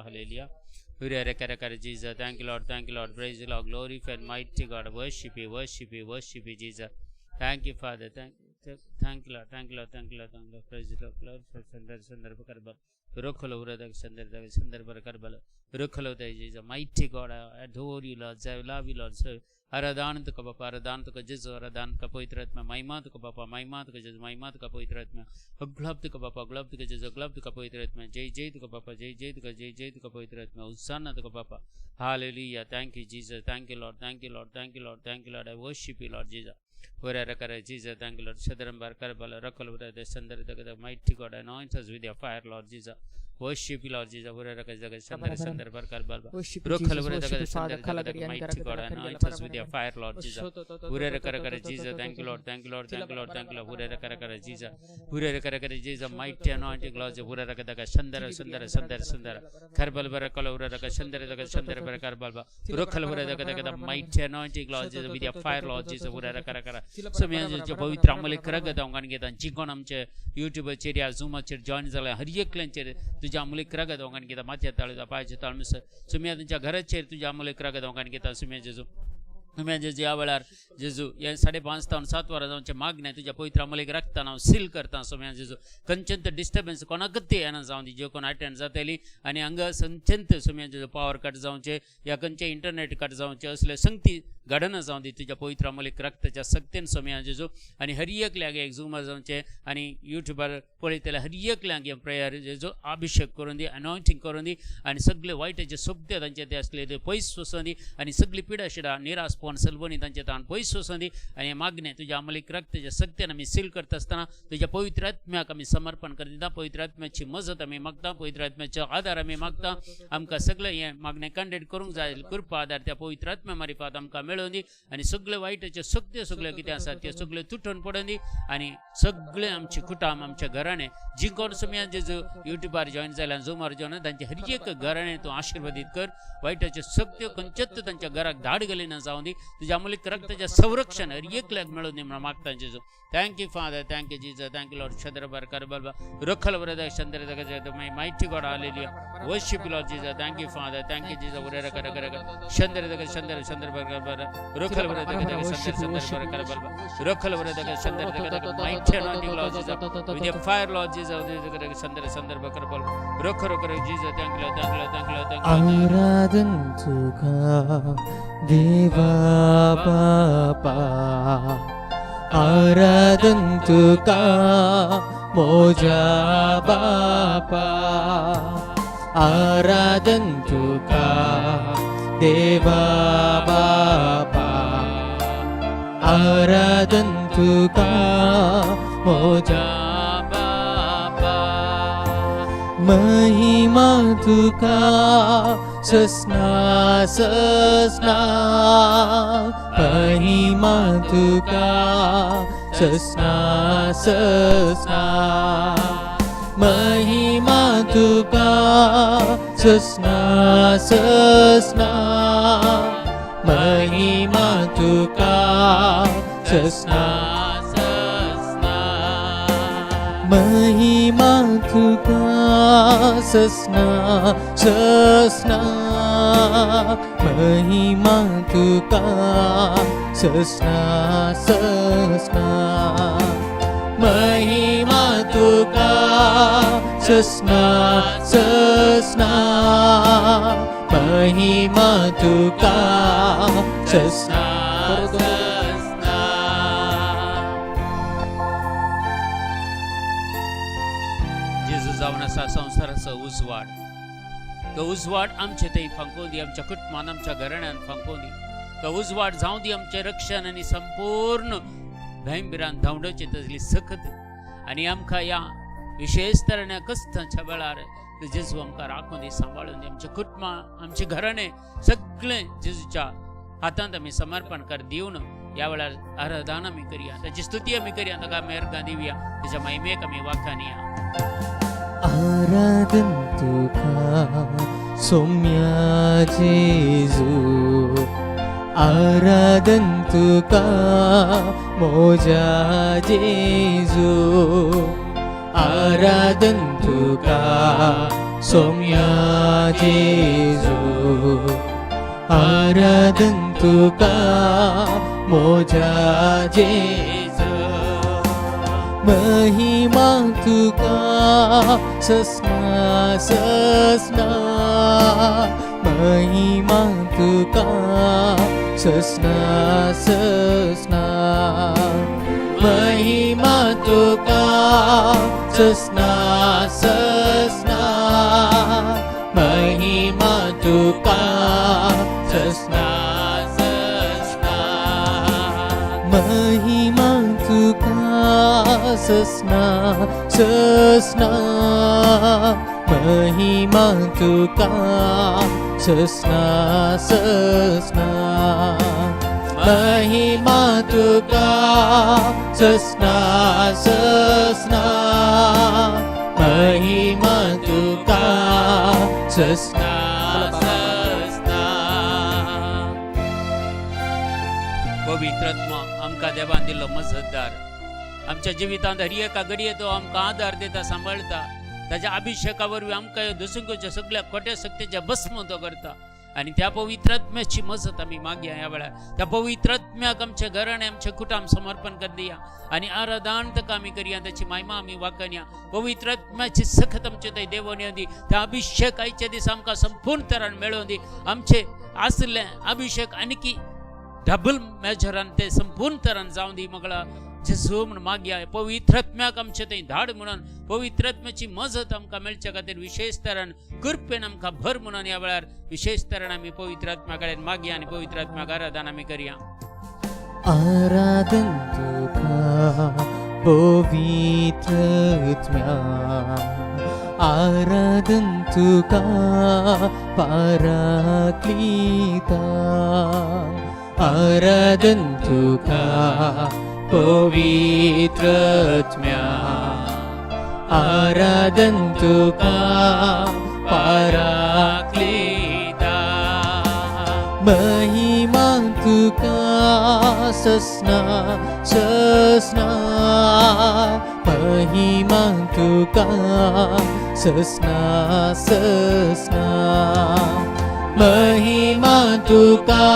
Hallelujah, hallelujah. Jesus. Thank you, Lord. Thank you, Lord. Praise the Lord. Glorify and mighty God. Worship you, worship you, worship you, Jesus. Thank you, Father. Thank you, Lord. Thank you, Lord. Thank you, Lord. Thank you, Lord. Praise the Lord. Glorify Sandar Sandar Karbal. Rokhalo Uradak Sandar Sandar Karbal. Rokhalo Jesus. Mighty God, I adore you, Lord. I love you, Lord. So आराधन तुका बापा, आराधन तुका जेजू, आराधन तुका पवित्र आत्मा, महिमा तुका बापा, महिमा तुका जेजू, महिमा तुका पवित्र आत्मा, गुलाब तुका बापा, गुलाब तुका जेजू, गुलाब तुका पवित्र आत्मा, जय जय तुका बापा, जय जय तुका, जय जय तुका पवित्र आत्मा, होसाना तुका बापा. Hallelujah. Thank you Jesus. Thank you Lord. Thank you Lord. Thank you Lord. Thank you Lord. I worship you Lord Jesus. Wherever Jesus, thank you Lord. Shadram Barkar Bala Rakal the Sandar the mighty God, anoint us with your fire, Lord Jesus. Worship you, Lord Jesus. Wherever Sandar Sandar Barkar Bala Rokhal the Sandar the mighty God, anoint us with your fire, Lord Jesus. Wherever Jesus, thank you Lord. Thank you Lord. Thank you Lord. Thank you Lord. Wherever Jesus, wherever Jesus, mighty anointing, Lord Jesus. Wherever Sandar Sandar Sandar Sandar Karbal Barakal Wherever Sandar the Sandar Barkar Bala Rokhal the mighty anointing, Lord Jesus, with your fire, Lord Jesus. Wherever so पवित्र अमलीक रगत हांव गाणी घेता. जिकोण आमचे युट्यूबाचेर या झुमाचेर join जाल्या हर एकल्यांचेर तुज्या अमलीक रगत हांव गाणी घेता. माथ्या ताळू पांयच्या ताळू मिसर सुम्या तुमच्या घराचेर तुज्या अमलीक रगत हांव गाणी घेता. सुम्या जेजू, सुम्या जेजू, ह्या वेळार जेजू हे 5:30 जावन 7 वरां जावचें मागणें तुज्या पवित्र अमलीक रगतान हांव सील करता. सोम्या जेजू, खंयचेंत डिस्टर्बन्स कोणाकच येना जावं दी, ज्यो कोण अटेंड जातली आनी हांगा संचंत सोम्या जेजू पावर कट जावचें या खंयचें इंटरनेट कट जावचें असले संगती घडना जावं दी तुज्या पवित्र अमलीक रक्ताच्या सक्तेन सोम्या जेजू. आनी हर एकल्याक एक झुमार जावचें आनी युट्यूबार पळयतले हर एकल्याक हे प्रेयर जेजू अभिशेक करून दी, अनॉयंटींग करून दी आनी सगळे वायटाचे सगळे तांचे ते आसले ते पयस वचून दी आनी सगळी पिडा शिडा निराशपण सलबणी तांचे ताण पयस वचून दी. आनी मागणें तुज्या अमलीक रक्ताच्या सक्तेन आमी सील करता आसतना तुज्या पवित्र आत्म्याक आमी समर्पण करून दिता. पवित्र आत्म्याची मजत आमी मागता, पवित्र आत्म्याचो आदार आमी मागता. आमकां सगळें हें मागणें कंडक्ट करूंक जाय कृपा आदार त्या पवित्र आत्म्या मारिफात आमकां मेळोवन दी आनी सगळे वायटाचे सगळे सगळे कितें आसा ते सगळे तुटून पडून दी आनी सगळे आमचे कुटुंब आमच्या घराणे जी कोण सुम्या जेजू युट्यूबार जॉयन जाल्या झुमार जॉयन तांचे हर एक घराणे तूं आशिर्वादीत कर. वायटाचे सगळे खंयचेच तांच्या घराक धाड गेली ना जावं दी. तुज्या अमलीक रक्ताचें संरक्षण हर एकल्याक मेळोवन दी म्हणून मागता जेजू. Thank you Father. Thank you Jesus. Thank you Lord. Chandra Barkar Balba Rokhal Brother Chandra my mighty God. Hallelujah. Worship you, Lord Jesus. Thank you Father. Thank you Jesus. Chandra Chandra Chandra Barkar Balba Rokhal Brother Chandra Chandra Barkar Balba Rokhal Brother Chandra mighty anointing, Lord Jesus, with your fire, Lord Jesus. Chandra Chandra Barkar Balba Rokhal Brother Jesus. Thank you Lord. Thank you Lord. Thank you Lord. Thank you. आराधन तुका देवा बापा, आराधन तुका मोजा बापा, आराधन तुका देवा बापा, आराधन तुका मोजा बापा, महिमा तुका ससना ससना, महिमा तुका ससना ससना, महिमा तुका ससना ससना, महिमा तुका ससना ससना, महिमा तुका ससना ससना, महिमा तुका ससना ससना, महिमा तुका ससना ससना, महिमा तुका ससना ससना. जेजू जावन आसा संवसाराचो उजवाड, तो उजवाड आमचे थंय फांकोवन दी, आमच्या कुटुंबान आमच्या घराण्यान फांकोवन दी. तो उजवाड जावं दी आमचें रक्षण आनी संपूर्ण भंयभिरान धांवडोवचें तसली सकत आनी आमकां ह्या विशेश तरेन कश्टांच्या वेळार जेजू आमकां राखून दी, सांबाळून दी. आमचें कुटुंबां आमचें घराणें सगळें जेजूच्या हातांत आमी समर्पण कर दिवन ह्या वेळार आराधना आमी करया, ताची स्तुती आमी करया, ताका मेरगां दिवया, ताच्या महिमेक आमी वाखाणया. आराधन तुका सोम्या जेजू, आराधन तुका मोजा जेजू, आराधन तुका सोम्या जेजू आराधन तुका मोजा जेजू महिमा तुका ससना ससना महिमा तुका ससना ससना महिमा तुका ससना ससना महिमा तुका ससना ससना महिमा तुका ससना ससना महिमा तुका ससना ससना महिमा तुका ससना ससना महिमा तुका ससना ससना. पवित्र आत्मा आमकां देवान दिल्लो मजतदार आमच्या जिवितांत हर एका घडये तो आमकां आदार दिता, सांबाळटा. ताच्या अभिषेका वरवीं आमकां ह्यो दुसंगोच्या सगळ्या खोट्या शक्तीच्या भस्म तो करता आनी त्या पवित्र आत्म्याची मजत आमी मागया. ह्या वेळार त्या पवित्र आत्म्याक आमच्या घराणे आमच्या कुटाम समर्पण कर दिया आनी आराधन ताका आमी करया, ताची महिमा आमी वाकणया. पवित्र आत्म्याची सखत आमचे थंय देवोन येवं दी. त्या अभिषेक आयच्या दिसा आमकां संपूर्ण तरान मेळोवन दी. आमचे आसले अभिषेक आणखी डबल मेजरान ते संपूर्ण तरान जावं दी. मगळा जेजू म्हूण मागया. पवित्र आत्म्याक आमचे थंय धाड म्हणून पवित्र आत्म्याची मजत आमकां मेळच्या खातीर विशेष तरान कृपेन आमकां भर म्हणून ह्या वेळार विशेष तरान आमी पवित्र आत्म्या कडेन मागया आनी पवित्र आत्म्याक आराधन आमी करया. आराधन तुका पवित्र आत्म्या आराधन तुका पाराक्लीता आराधन तुका पवित्र आत्म्या आराधन तुका पाराक्लीता महिमा तुका ससना ससना महिमा तुका ससना ससना महिमा तुका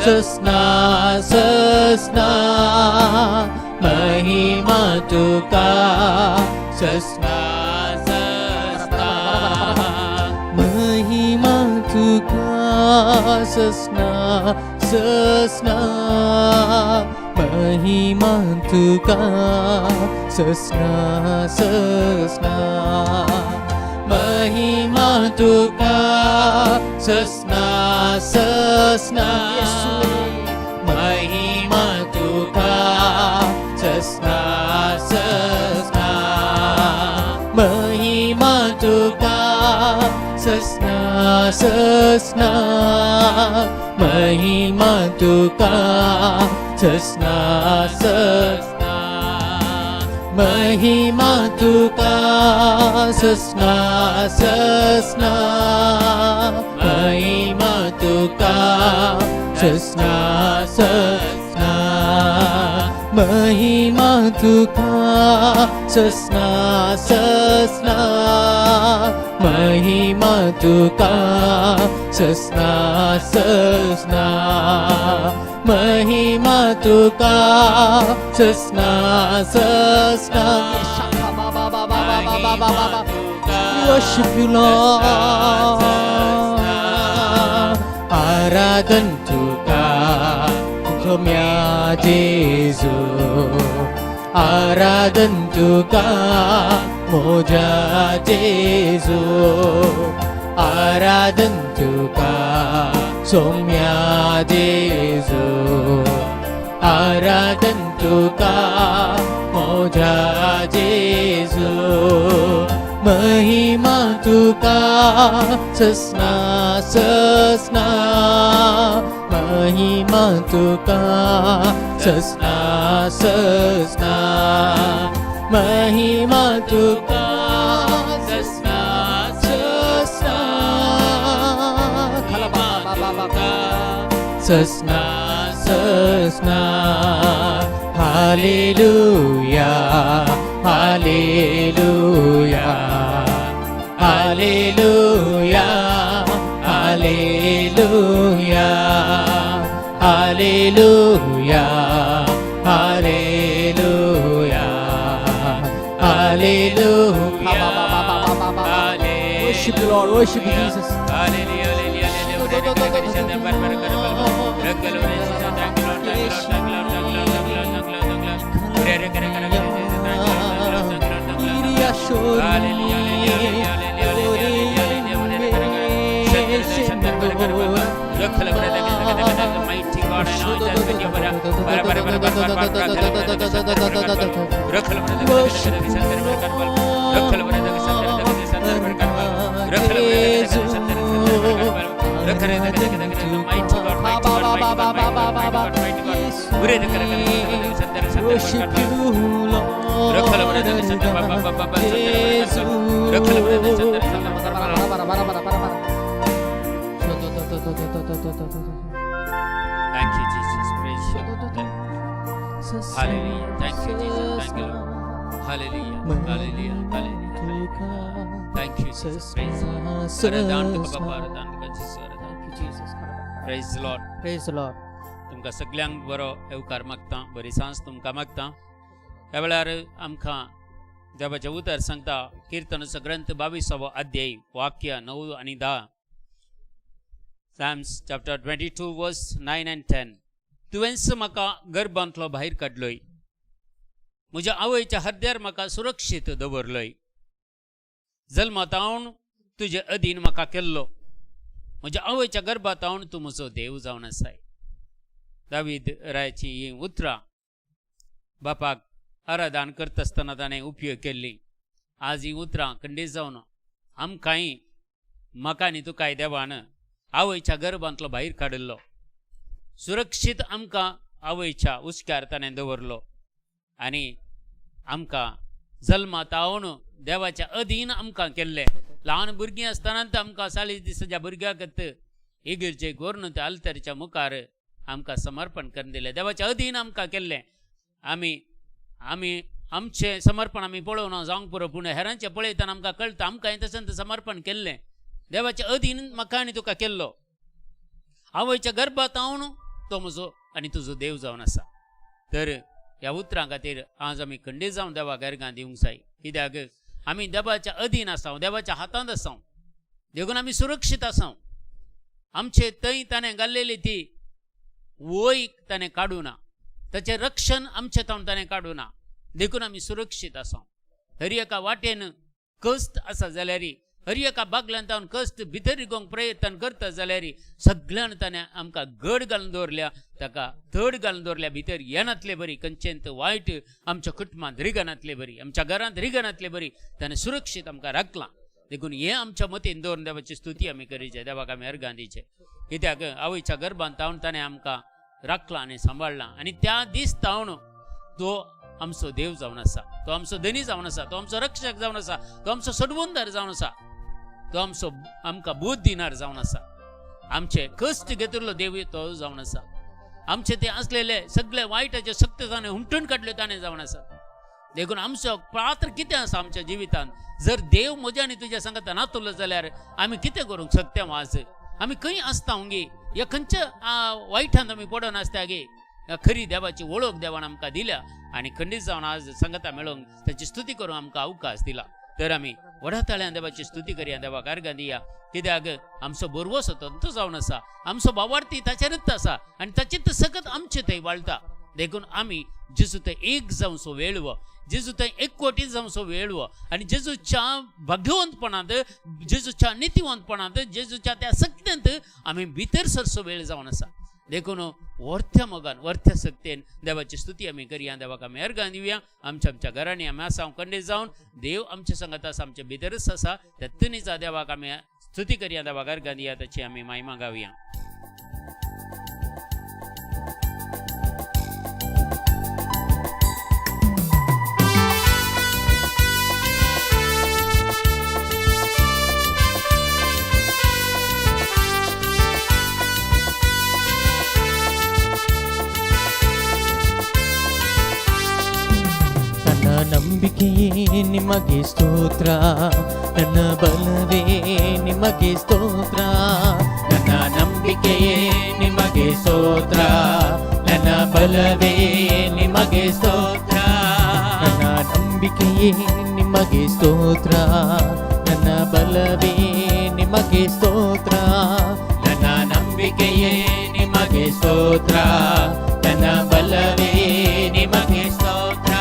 ससना ससना महिमा तुका ससना ससना महिमा तुका ससना ससना महिमा तुका ससना ससना महिमा तुका ससना ससना महिमा तुका ससना ससना महिमा तुका ससना ससना महिमा तुका ससना ससना महिमा तुका ससना ससना महिमा तुका ससना ससना महिमा तुका ससना ससना महिमा तुका ससना ससना महिमा तुका ससना ससना. Worship you, Lord. आराधन तुका सोम्या जेजू आराधन तुका मोजा जेजू आराधन तुका सोम्या जेजू आराधन तुका मोजा जेजू महिमा तुका ससना ससना महिमा तुका ससना ससना महिमा तुका ससना ससना ससना ससना. Hallelujah, hallelujah, hallelujah. Hallelujah, hallelujah, hallelujah. Worship the Lord, worship Jesus. Hallelujah, hallelujah, hallelujah. Worship you, Lord. Thank you, Jesus. Praise you. Hallelujah. Thank you, Jesus. Thank you, Lord. Hallelujah. Hallelujah. Hallelujah. Thank you, Jesus. Praise you. Praise the Lord. Praise the Lord. तुमकां सगल्यांक बरो येवकार मागता, बरी सांज तुमकां मागता. ह्या वेळार आमकां देवाचें उतर सांगता, किर्तनाचो ग्रंथ 22वो अध्याय वाक्य 9 आनी 10, Psalms chapter 22 verse 9 and 10. तुवेंच म्हाका गर्भांतलो भायर काडलोय, म्हज्या आवयच्या हरद्यार म्हाका सुरक्षीत दवरलोय. जल्मातावन तुजे अधीन म्हाका केल्लो, म्हज्या आवयच्या गर्भातावन तूं म्हजो देव जावन आसाय. दावीद रायाची ही उतरां बापाक आराधन करता आसतना ताणें उपयोग केल्ली. आज ही उतरां खंडीत जावन आमकांय, म्हाका आनी तुकाय देवान आवयच्या गर्भांतलो भायर काडिल्लो, सुरक्षीत आमकां आवयच्या हुस्क्यार ताणें दवरलो आनी आमकां जल्मातावन देवाच्या अधीन आमकां केल्लें. ल्हान भुरगीं आसतना आमकां 40 दिसाच्या भुरग्याक इगर्जे करून त्या आल्तरच्या मुखार आमकां समर्पण करून दिलें, देवाच्या अधीन आमकां केल्लें. आमी आमी आमचें समर्पण आमी पळोवना जावंक पुरो, पूण हेरांचें पळयतना आमकां कळटा आमकां तशें समर्पण केल्लें, देवाच्या अधीन म्हाका आनी तुका केल्लो. आवयच्या गर्भांत तो म्हजो आनी तुजो देव जावन आसा. तर ह्या उतरां खातीर आज आमी खंडीत जावन देवाक अर्गां दिवंक जाय, कित्याक आमी देवाच्या अधीन आसाव, देवाच्या हातांत आसाव, देखून आमी सुरक्षीत आसाव. आमचे थंय ताणें घाल्लेली ती वय ताणें काडूं ना, ताचें रक्षण आमचे तावन ताणें काडूं ना, देखून आमी सुरक्षीत आसाव. हर एका वाटेन कश्ट आसा जाल्यार, हर एका बागल्यान तावन कश्ट भितर रिगोवंक प्रयत्न करता जाल्यार, सगळ्यान ताणें आमकां गड घालून दवरल्या, ताका थड घालून दवरल्या, भितर येनातले बरी खंयचेंत वायट आमच्या कुटुंबांत रिगनातले बरी, आमच्या घरांत रिगनातले बरी ताणें सुरक्षीत आमकां राखलां. देखून हें आमच्या मतीन दवरून देवाची स्तुती आमी करीचे, देवाक आमी अर्गां दिवचे, कित्याक आवयच्या गर्भांत तावन ताणें आमकां राखलां आनी सांबाळ्ळां आनी त्या दीस तावन तो आमचो देव जावन आसा, तो आमचो धनी जावन आसा, तो आमचो रक्षक जावन आसा, तो आमचो सोडवणदार जावन आसा, तो आमचो आमकां बोध दिनार जावन आसा, आमचे कश्ट घेतिल्लो देव तो जावन आसा, आमचे ते आसलेले सगळे वायटाचे शक्त ताणें हुमटून काडल्यो ताणें जावन आसा. देखून आमचो पात्र कितें आसा आमच्या जिवितांत, जर देव म्हज्या आनी तुज्या सांगता नातुल्लो जाल्यार आमी कितें करूंक शकता? आज आमी खंय आसता गे, ह्या खंयच्या वायटांत आमी पडोन आसता गे? खरी देवाची वळख देवान आमकां दिल्या आनी खंडीत जावन आज संगता मेळोवंक ताची स्तुती करूंक आमकां अवकाश दिला. तर आमी व्हडा ताळ्यान देवाची स्तुती करया, देवाक अर्गां दिया, कित्याक आमचो भरवंसो तो जावन आसा, आमचो भावार्थी ताचेरच आसा आनी ताचेच सकत आमचे थंय वाळटा. देखून आमी जेजू थंय एक जावचो वेळ हो, जेजू थंय एकवटीत जावचो वेळ हो आनी जेजूच्या भाग्यवंतपणांत, जेजूच्या नितीवंतपणांत, जेजूच्या त्या सक्तेंत आमी भितर सरचो वेळ जावन आसा. देखून वर्थ्या मोगान, वर्थ्या सक्तेन देवाची स्तुती आमी करया, देवाक आमी अर्गां दिवया. आमच्या आमच्या घरांनी आमी आसा खंडीत जावन देव आमच्या संगत आसा, आमच्या भितरच आसा, त्या तिनीचा देवाक आमी स्तुती करया, देवाक अर्गां दिया, ताची आमी महिमा गावया. ನಂಬಿಕೆಯೇ ನಿಮಗೆ ಸ್ತೋತ್ರ, ನನ್ನ ಬಲವೇ ನಿಮಗೆ ಸ್ತೋತ್ರ, ನನ್ನ ನಂಬಿಕೆಯೇ ನಿಮಗೆ ನಿಮಗೆ ಸ್ತೋತ್ರ, ನನ್ನ ಬಲವೇ ನಿಮಗೆ ಸ್ತೋತ್ರ. ನನ್ನ ನಂಬಿಕೆಯೇ ನಿಮಗೆ ಸ್ತೋತ್ರ, ನನ್ನ ಬಲವೇ ನಿಮಗೆ ಸ್ತೋತ್ರ. ನನ್ನ ನಂಬಿಕೆಯೇ ನಿಮಗೆ ಸ್ತೋತ್ರ, ನನ್ನ ಬಲವೇ ನಿಮಗೆ ಸ್ತೋತ್ರ.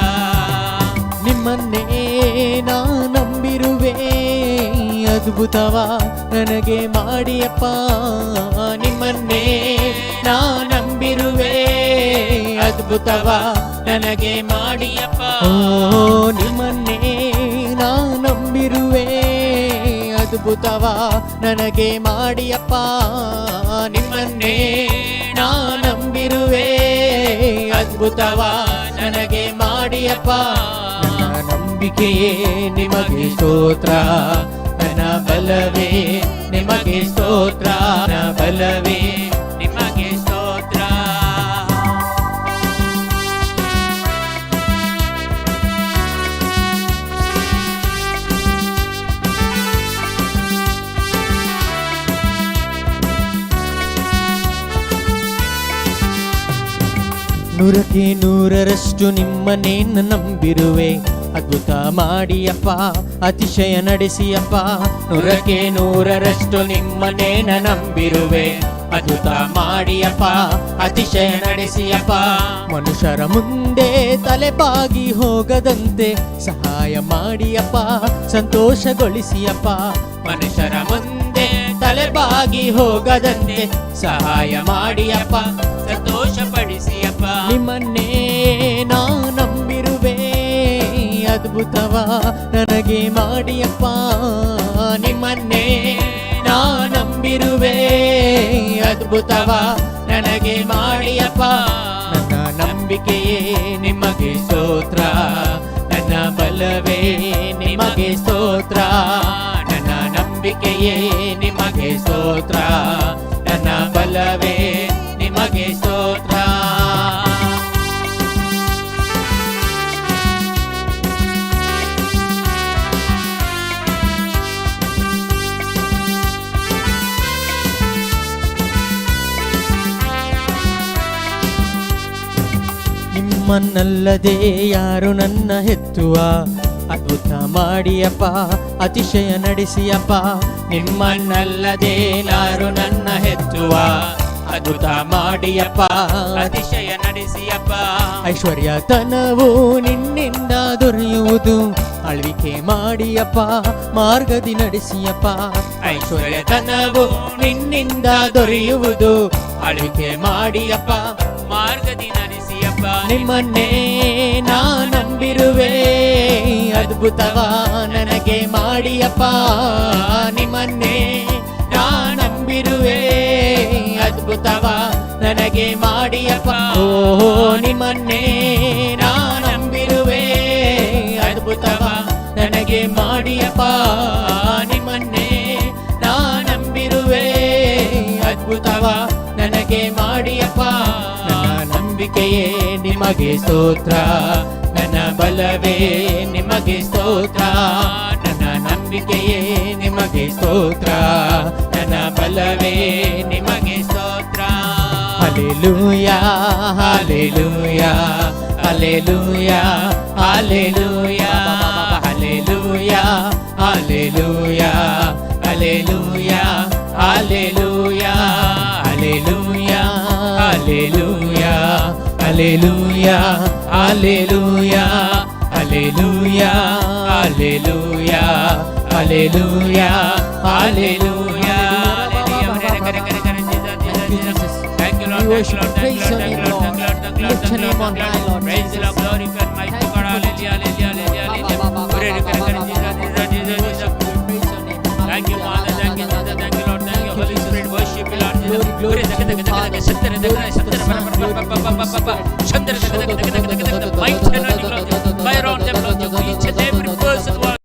ನಿಮ್ಮನ್ನೇ ನಾ ನಂಬಿರುವೆ, ಅದ್ಭುತವ ನನಗೆ ಮಾಡಿಯಪ್ಪ. ನಿಮ್ಮನ್ನೇ ನಾ ನಂಬಿರುವೆ, ಅದ್ಭುತವ ನನಗೆ ಮಾಡಿಯಪ್ಪ. ಓ ನಿಮ್ಮನ್ನೇ ನಾ ನಂಬಿರುವೆ, ಅದ್ಭುತವ ನನಗೆ ಮಾಡಿಯಪ್ಪ. ನಿಮ್ಮನ್ನೇ ನಾ ನಂಬಿರುವೆ, ಅದ್ಭುತವ ನನಗೆ ಮಾಡಿಯಪ್ಪ. ನನ್ನ ನಂಬಿಕೆಯೇ ನಿಮಗೆ ಸ್ತೋತ್ರ, ನನ್ನ ಬಲವೇ ನಿಮಗೆ ಸ್ತೋತ್ರ, ನನ್ನ ಬಲವೇ ನಿಮಗೆ ಸ್ತೋತ್ರ. ನೂರಕ್ಕೆ ನೂರರಷ್ಟು ನಿಮ್ಮನ್ನೇ ನಂಬಿರುವೆ, ಅದ್ಭುತ ಮಾಡಿಯಪ್ಪ, ಅತಿಶಯ ನಡೆಸಿಯಪ್ಪ. ನೂರಕ್ಕೆ ನೂರರಷ್ಟು ನಿಮ್ಮನ್ನೇ ನಂಬಿರುವೆ, ಅದ್ಭುತ ಮಾಡಿಯಪ್ಪ, ಅತಿಶಯ ನಡೆಸಿಯಪ್ಪ. ಮನುಷ್ಯರ ಮುಂದೆ ತಲೆಬಾಗಿ ಹೋಗದಂತೆ ಸಹಾಯ ಮಾಡಿಯಪ್ಪ, ಸಂತೋಷಗೊಳಿಸಿಯಪ್ಪ. ಮನುಷ್ಯರ ಮುಂದೆ ತಲೆಬಾಗಿ ಹೋಗದಂತೆ ಸಹಾಯ ಮಾಡಿಯಪ್ಪ, ಸಂತೋಷಪಡಿಸಿಯಪ್ಪ. ನಿಮ್ಮನ್ನೇ ನಾ ನಂಬಿರುವೆ, ಅದ್ಭುತವ ನನಗೆ ಮಾಡಿಯಪ್ಪ. ನಿಮ್ಮನ್ನೇ ನಾ ನಂಬಿರುವೆ, ಅದ್ಭುತವ ನನಗೆ ಮಾಡಿಯಪ್ಪ. ನನ್ನ ನಂಬಿಕೆಯೇ ನಿಮಗೆ ಸ್ತೋತ್ರ, ನನ್ನ ಬಲವೇ ನಿಮಗೆ ಸ್ತೋತ್ರ. ನನ್ನ ನಂಬಿಕೆಯೇ ನಿಮಗೆ ಸ್ತೋತ್ರ, ನನ್ನ ಬಲವೇ ನಿಮಗೆ ಸ್ತೋತ್ರ. ನಿಮ್ಮನ್ನಲ್ಲದೆ ಯಾರು ನನ್ನ ಹೆತ್ತುವ, ಅದ್ಭುತ ಮಾಡಿಯಪ್ಪ, ಅತಿಶಯ ನಡೆಸಿಯಪ್ಪ. ನಿಮ್ಮನ್ನಲ್ಲದೆ ಯಾರು ನನ್ನ ಹೆತ್ತುವ, ಅದ್ಭುತ ಮಾಡಿಯಪ್ಪ, ಅತಿಶಯ ನಡೆಸಿಯಪ್ಪ. ಐಶ್ವರ್ಯತನವು ನಿನ್ನಿಂದ ದೊರೆಯುವುದು, ಆಳ್ವಿಕೆ ಮಾಡಿಯಪ್ಪ, ಮಾರ್ಗದಿ ನಡೆಸಿಯಪ್ಪ. ಐಶ್ವರ್ಯತನವು ನಿನ್ನಿಂದ ದೊರೆಯುವುದು, ಆಳ್ವಿಕೆ ಮಾಡಿಯಪ್ಪ, ಮಾರ್ಗದಿ ನಡೆಸಿಯಪ್ಪ. ನಿಮ್ಮನ್ನೇ ನಾ ನಂಬಿರುವೆ, ಅದ್ಭುತವ ನನಗೆ ಮಾಡಿಯಪ್ಪ. ನಿಮ್ಮನ್ನೇ ನಾ ನಂಬಿರುವೆ, ಅದ್ಭುತವ ನನಗೆ ಮಾಡಿಯಪ್ಪ. ಓಹೋ ನಿಮ್ಮನ್ನೇ ನಾ ನಂಬಿರುವೆ, ಅದ್ಭುತವ ನನಗೆ ಮಾಡಿಯಪ್ಪ. ನಿಮ್ಮನ್ನೇ ನಾ ನಂಬಿರುವೆ, ಅದ್ಭುತವ ನನಗೆ ಮಾಡಿಯಪ್ಪ. ನನ್ನ ನಂಬಿಕೆಯೇ ನಿಮಗೆ ಸ್ತೋತ್ರ, ನನ್ನ ಬಲವೇ ನಿಮಗೆ ಸ್ತೋತ್ರ. ನನ್ನ ನಂಬಿಕೆಯೇ ನಿಮಗೆ ಸ್ತೋತ್ರ, ನನ್ನ ಬಲವೇ ನಿಮಗೆ ಸ್ತೋತ್ರ. Hallelujah, hallelujah, hallelujah, hallelujah, hallelujah, hallelujah, hallelujah, hallelujah, hallelujah, hallelujah, hallelujah, hallelujah, hallelujah, hallelujah, hallelujah, hallelujah. Thank you, Lord. We Thank you, worship Lord. and Thank praise you, your Lord. name, Thank you, Lord. Lord. Thank you, Lord. Thank you, Lord. Lift your name on high, Lord Praise the Jesus. Lord. Glorify mighty God. Hallelujah. Hallelujah. Hallelujah. Hallelujah. Jesus, Jesus, Jesus. Praise your name. Thank you, Father. Thank you, Jesus. Thank you, Lord. Thank you, Holy Spirit. Worship you, Lord Jesus. Glory, glory to the Father. Glory to the Son. Glory to the Holy Spirit. Mighty anointing, Lord. Fire on them, Lord. Each and every person who are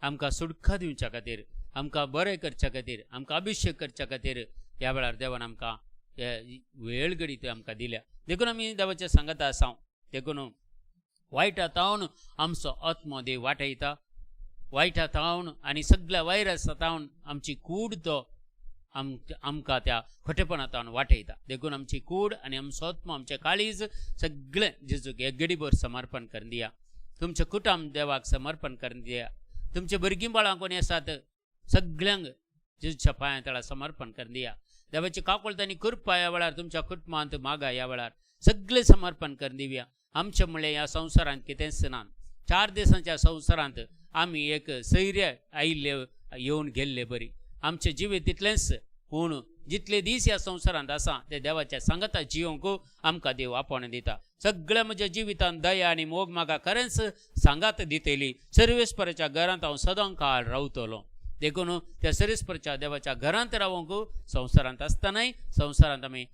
आमकां सुटका दिवच्या खातीर, आमकां बरें करच्या खातीर, आमकां अभिशेक करच्या खातीर ह्या वेळार देवान आमकां वेळ घडी ती आमकां दिल्या. देखून आमी देवाच्या सांगाता आसा. देखून वायटा तावन आमचो आत्मो देव वाटयता, वायटा तावन आनी सगळ्या वायरसा तावन आमची कूड तो आमकां त्या खोटेपणा तावन वाटयता. देखून आमची कूड आनी आमचो आत्मो, आमचें काळीज सगळें जेजूक एक गडीभर समर्पण करून दिया. तुमचें कुटुंब देवाक समर्पण करून दिया. तुमचे भुरगीं बाळां कोणी आसात सगळ्यांक जेजूच्या पांयां तळा समर्पण करून दिया. देवाची काकुळट आनी कृपा ह्या वेळार तुमच्या कुटुंबांत मागा ह्या वेळार सगळें समर्पण करून दिवया. आमचें म्हणलें ह्या संवसारांत कितेंच ना. 4 दिसांच्या संवसारांत आमी एक सैर्य आयिल्ले येवन गेल्ले बरी. आमचें जिवीत तितलेंच, पूण जितले दीस ह्या संवसारांत आसा ते देवाच्या सांगाता जियोंक आमकां देव आपोवणें दिता. सगळ्या म्हज्या जिवितांत दया आनी मोग म्हाका खरेंच सांगात दितली. सर्वेस्पराच्या घरांत हांव सदां काळ रावतलो. देखून त्या सर्वेस्पराच्या देवाच्या घरांत रावंक संवसारांत आसतनाय, संवसारांत आमी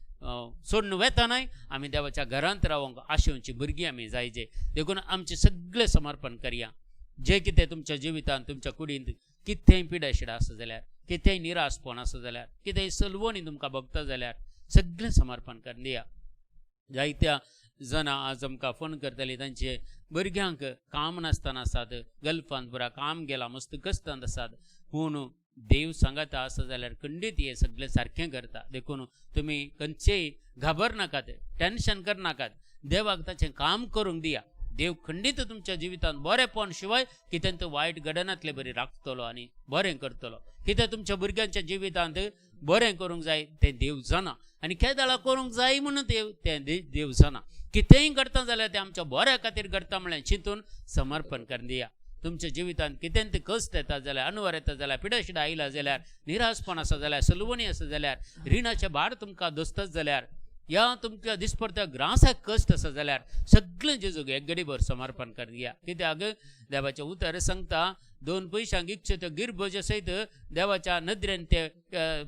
सोडून वेतनाय आमी देवाच्या घरांत रावंक आशेवची भुरगीं आमी जायचे. देखून आमचें सगळें समर्पण करया. जें कितें तुमच्या जिवितांत, तुमच्या कुडींत कितेंय पिडाशिडा आसा जाल्यार, कितेंय निराशपण आसा जाल्यार, कितेंय सलवणी तुमकां भोगता जाल्यार सगळें समर्पण करून दिया. जायत्या जाणां आज आमकां फोन करताली, तांचे भुरग्यांक काम नासतना आसात, गल्फांत पुरा काम गेलां, मस्त कश्टांत आसात, पूण देव सांगाता आसा जाल्यार खंडीत हें सगळें सारकें करता. देखून तुमी खंयचेय घाबरनाकात, टेंशन करनाकात, देवाक ताचें काम करूंक दिया. देव खंडीत तुमच्या जिवितांत बरेंपण शिवाय कितें तो वायट घडनातले बरी राखतलो आनी बरें करतलो. कितें तुमच्या भुरग्यांच्या जिवितांत बरें करूंक जाय तें देव जाणा, आनी केदाळा करूंक जाय म्हणून देव तें देव जाणा. कितेंय घडटा जाल्यार तें आमच्या बऱ्या खातीर घडटा म्हणलें चिंतून समर्पण करून दिया. तुमच्या जिवितांत कितें तें कश्ट येता जाल्यार, अनवर येता जाल्यार, पिडाशिडा आयला जाल्यार, निराशपण आसा जाल्यार, सलवणी आसा जाल्यार, रिणाचे भार तुमकां दोसतात जाल्यार, या तुमच्या दिसपडत्या ग्रासाक कश्ट आसा जाल्यार सगळें जेजूक एक गडीभर समर्पण करून दिया. कित्याक देवाचें उतर सांगता, 2 पयशांक इच्छे त्यो गिरबोजे सयत देवाच्या नदरेन ते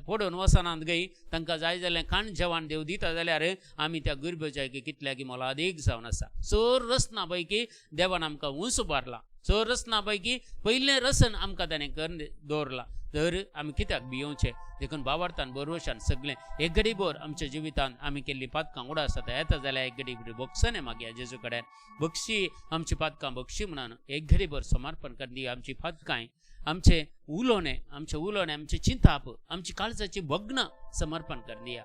पडून वचनात गय. तांकां जाय जाल्यार खाण जेवण देव दिता जाल्यार आमी त्या गिरबोजाक कितल्याकी मोलादीक जावन आसा. चड रसना पैकी देवान आमकां उंच उबारला, चड रसना पैकी पयलें रसन आमकां ताणें करून दवरलां. तर आमी कित्याक भियोवचें? देखून बावार्थान बरोवशान सगळें एक गडीभर आमच्या जिवितांत आमी केल्लीं पातकां उडास जाता येता जाल्यार एक गडी बक्षणें मागया जेजू कडेन, बक्षी आमची पातकां बक्षी म्हणून एक गडीभर समर्पण करून दिया. आमची पातकांय, आमचें उलोवणें, आमचें उलोवणें, आमचें चिंताप, आमची काळजाची भग्नां समर्पण करून दिया.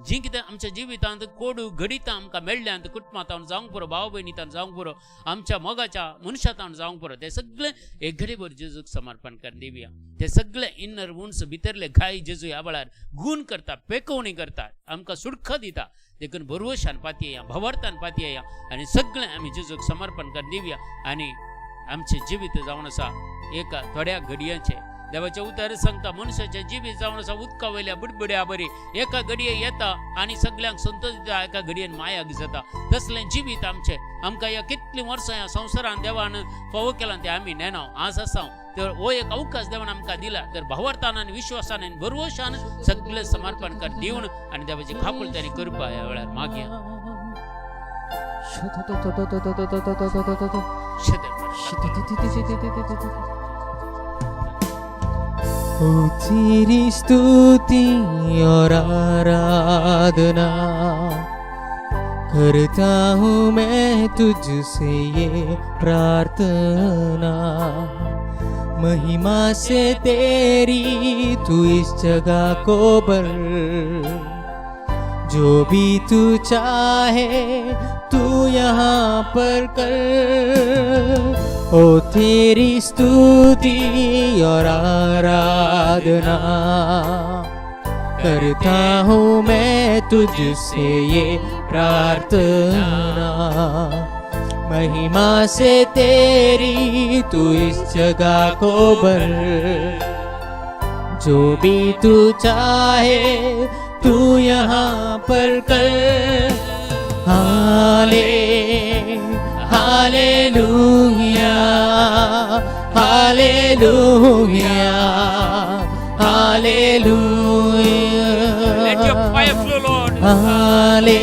जीं कितें आमच्या जिवितांत कोडू घडितां आमकां मेळ्ळ्यांत, कुटुंबांत जावंक पुरो, भाव भयणींत जावंक पुरो, आमच्या मोगाच्या मनशांत जावंक पुरो, ते सगळें एक घडीभर जेजूक समर्पण करून दिवया. ते सगळे इनर वुंड्स, भितरले घाय जेजू ह्या वेळार गूण करता, पेकोवणी करता, आमकां सुटका दिता. देखून भरवशान पातयेया, भवार्थान पातयेया आनी सगळें आमी जेजूक समर्पण करून दिवया. आनी आमचें जिवीत जावन आसा एका थोड्या घडयांचें. देवाचें उतर सांगता, मनशाचें जिवीत जावन आसा उदका वयल्या बुडबुड्या बरी. एका घडये येता आनी सगल्यांक संतोश दिता, एका घडयेन मायाक जाता. तसलें जिवीत आमचें. आमकां ह्या कितलीं वर्सां ह्या संवसारान देवान फावो केलां तें आमी नेणाव आज आसा. तर हो एक अवकाश देवान आमकां दिला, तर भावार्थान आनी विश्वासान आनी भरवशान सगळें समर्पण कर दिवन आनी देवाची काकुळट आनी कृपा ह्या वेळार मागया. ओ तेरी स्तुति और आराधना करता हूँ मैं तुझसे ये प्रार्थना, महिमा से तेरी तू इस जगह को भर, जो भी तू चाहे तू यहाँ पर कर। ओ तेरी स्तुति और आराधना करता हूँ मैं तुझसे ये प्रार्थना, महिमा से तेरी तू इस जगह को भर, जो भी तू चाहे तू यहाँ पर कर। हाले hallelujah hallelujah hallelujah. Let your fire flow, Lord. हाले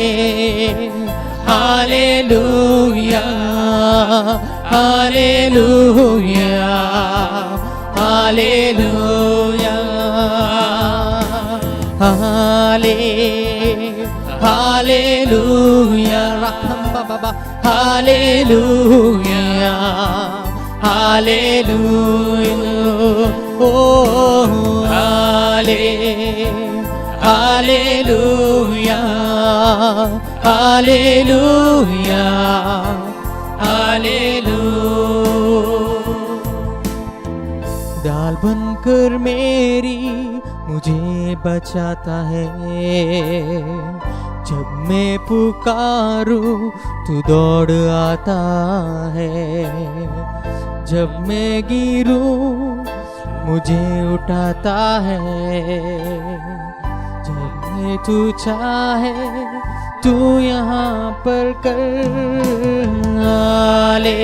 हालेलुया हालेलुया Hallelujah, हाले हालेलुया, रखम बाबा, हालेलुया, हालेलुया, ओ हाले हालेलुया, हालेलुया, हालेलुया। दाल बनकर मेरी मुझे बचाता है, जब मैं पुकारूं तू दौड़ आता है, जब मैं गिरूं मुझे उठाता है, जब मैं तू चाहे तू यहाँ पर कर। हाले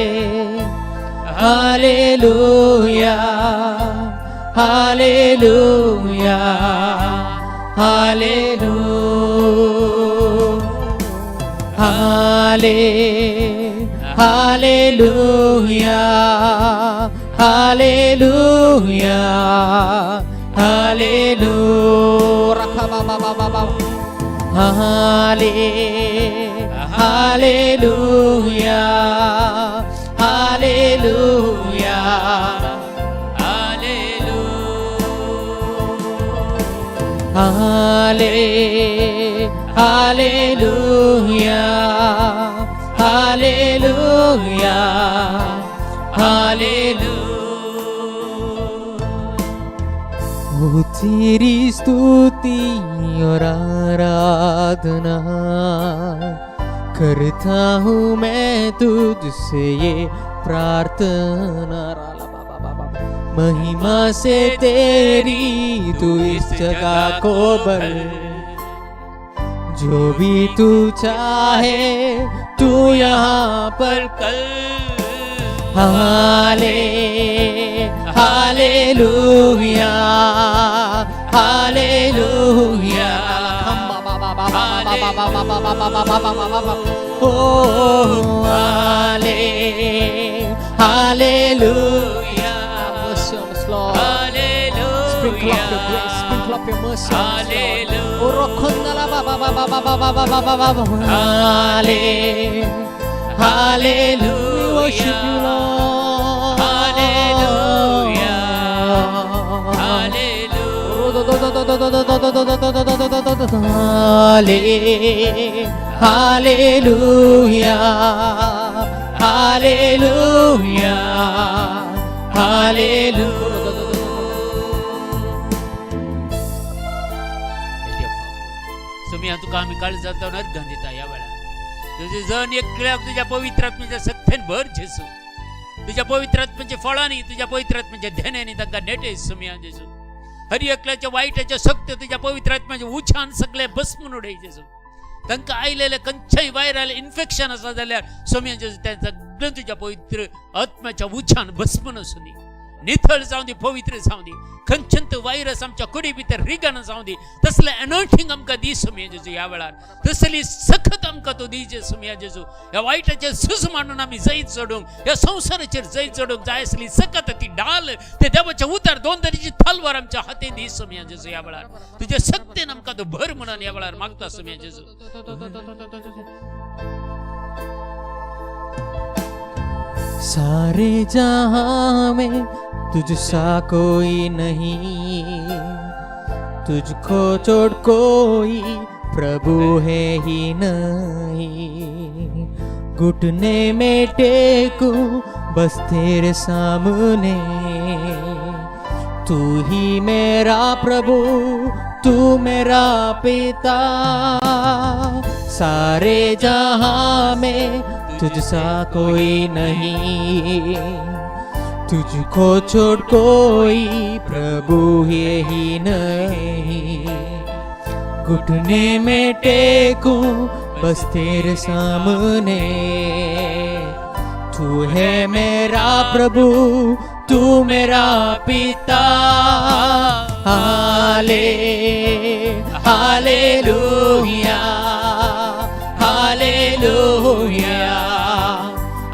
हालेलुया, हालेलुया, हालेलुया, हाले हालेलुया, हालेलुया, हालेलुया, रखा बाबा बाबा, हाले हालेलुया, हालेलुया, हाले हालेलुया, हालेलुया, हालेलुया। ओ तेरी स्तुति और आराधना करता हूँ मैं तुझसे ये प्रार्थना, महिमा से तेरी तू इस जगह को भर, जो भी तू चाहे तू यहाँ पर कर। हाले हालेलुया, हालेलुया, ओ हाले hallelujah. Mercy on us, Lord. Sprinkle up your grace, sprinkle up your mercy on us, Lord. Oh, Rokundala ba ba ba ba ba ba ba ba ba ba ba. हाले hallelujah, We worship you, Lord. Hallelujah. हाले hallelujah, hallelujah, hallelujah. सुमिया, तुका आमी काळजांत अर्घां दिता ह्या वेळार. तुझे जण एकल्याक तुझ्या पवित्र आत्म्याच्या सत्तेन भर जेसू. तुझ्या पवित्र आत्म्याच्या फळांनी, तुझ्या पवित्र आत्म्याच्या ध्यानांनी तांकां नेटे सुमिया जेसू. हर एकल्याच्या वायटाच्या शक्त तुझ्या पवित्र आत्म्याच्या उछान सगळे भस्मून उडय जेसू. तांकां आयलेले खंयच्याय वायरल इन्फेक्शन आसा जाल्यार सोम्या जेजू, तें सगळें तुझ्या पवित्र आत्म्याच्या उछान भस्मून आसूं दी, निथळ जावं दी, पवित्र जावं दी. खंयच्यान वायरस आमच्या कुडी भितर रिगना जावं दी. तसलें अनॉयंटींग आमकां दी सुमया जेजू ह्या वेळार. तसली सखत आमकां तूं दी सुमया जेजू. ह्या वायटाचेर झूज मांडून आमी जैत चडूंक, ह्या संवसाराचेर जैत चडूंक जाय आसली सकत, ती ढाल, ते देवाच्या उतार दोन तरेची तलवार आमच्या हाती दी सुमया जेजू ह्या वेळार. तुझ्या शक्तीन आमकां तूं भर म्हणून ह्या वेळार मागता सुमया जेजू. सारे जहां में तुझसा कोई नहीं, तुझको छोड़ कोई प्रभु है ही नहीं। घुटने में टेकूं बस तेरे सामने, तू ही मेरा प्रभु, तू मेरा पिता। सारे जहां में तुझसा कोई नहीं, तुझको छोड़ कोई प्रभु है ही नहीं। घुटने में टेकूं बस तेरे सामने, तू है मेरा प्रभु, तू मेरा पिता। हाले हालेलुया, हालेलुया,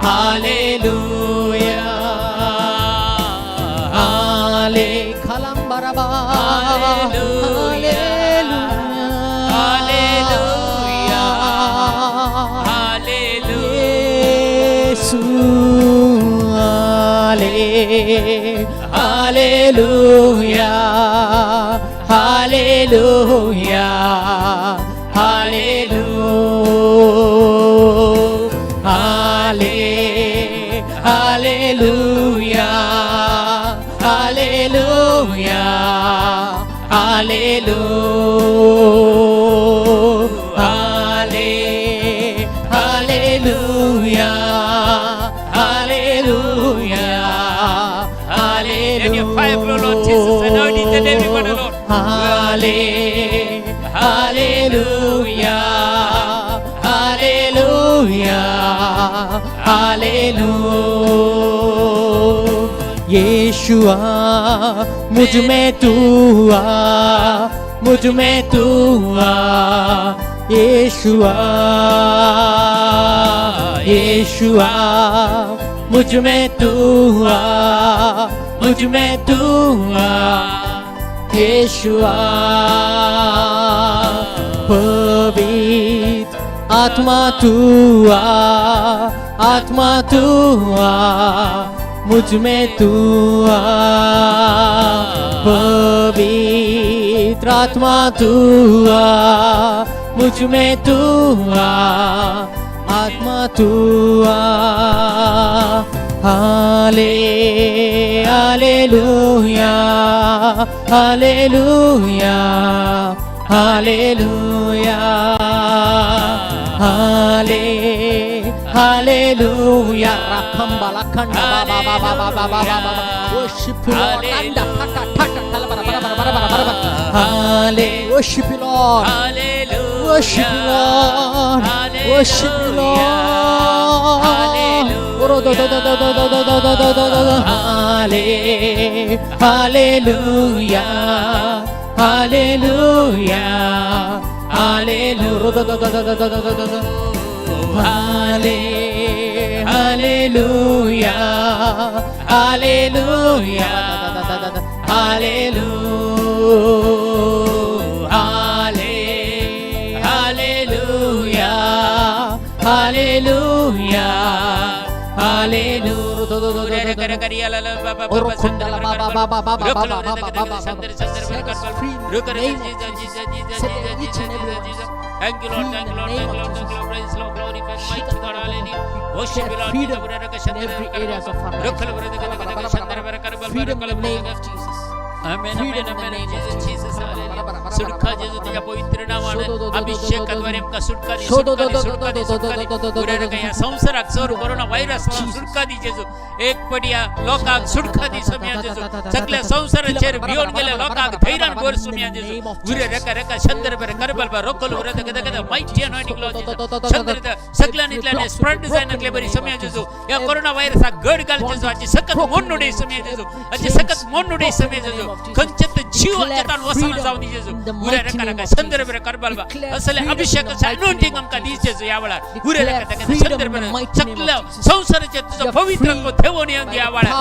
हालेलुया, हाले Yesu hallelujah hallelujah hallelujah hallelujah hallelujah hallelujah Let your fire flow, Lord Jesus. Anoint each and every one, Lord. Hallelujah hallelujah hallelujah यीशुआ मुझ में तू आ मुझ में तू आ यीशुआ यीशुआ मुझ में तू आ मुझ में तू आ यीशुआ पवित्र आत्मा तू आ आत्मा तू आ मुझ में तू आ पवित्र आत्मा तू आ मुझ में तू आ आत्मा तू आ hallelujah hallelujah hallelujah hallelujah Rakambala kanda ba ba ba ba ba ba ba ba ba. Worship you, Lord. Kanda taka taka tala bara bara bara bara bara bara bara. Worship you, Lord. Worship you, Lord. Worship you, Lord. Oro do do do do do do do do do do do do. Hallelujah hallelujah hallelujah Oro do do do do do do do do do. Hallelujah hallelujah hallelujah hallelujah hallelujah Thank you, Lord. Thank you, Lord. Thank you, Lord. Thank you, Lord. Praise Lord. Glorify mighty God. Hallelujah. Worship you, Lord. Freedom in every areas of our life. Freedom in the name of Jesus. Amen, Freedom amen, in the amen. name of Jesus, Jesus. Jesus, hallelujah. सुटका जेजू तुझ्या पवित्र नावाने अभिषेकाद्वारे आमकां सुटका दी, सुटका दी, सुटका दी, सुटका दी. उरेरे ह्या संवसाराक सर कोरोना व्हायरस सुटका दी जेजू. एक पटी ह्या लोकांक सुटका दी सोम्या जेजू. सगळ्या संवसाराचेर भिवन गेल्या लोकांक धैर्यान भर सोम्या जेजू. उरे रेका रेका शंदर बरे करबल बा रोकल उरे दग दग दग माहिती anointing Lord Jesus. शंदर सगळ्यांनी इतल्याने स्प्रेड जायनातले बरी सोम्या जेजू. ह्या कोरोना व्हायरसाक गड घाल जेजू. हाची सकत मोडनुडे सोम्या जेजू. हाची सकत मोडनुडे सोम्या जेजू. खंयचेच जीव हाच्यातान वसना जावं दी जेजू. उरे रेका रेका शंदर बरे करबल बा असले अभिषेकाचे anointing आमकां दी जेजू ह्या वेळार. उरे रेका रेका शंदर बरे सगळ्या संवसाराचेर तुजो पवित्र आत्मो देवोन येवन दी ह्या वेळार.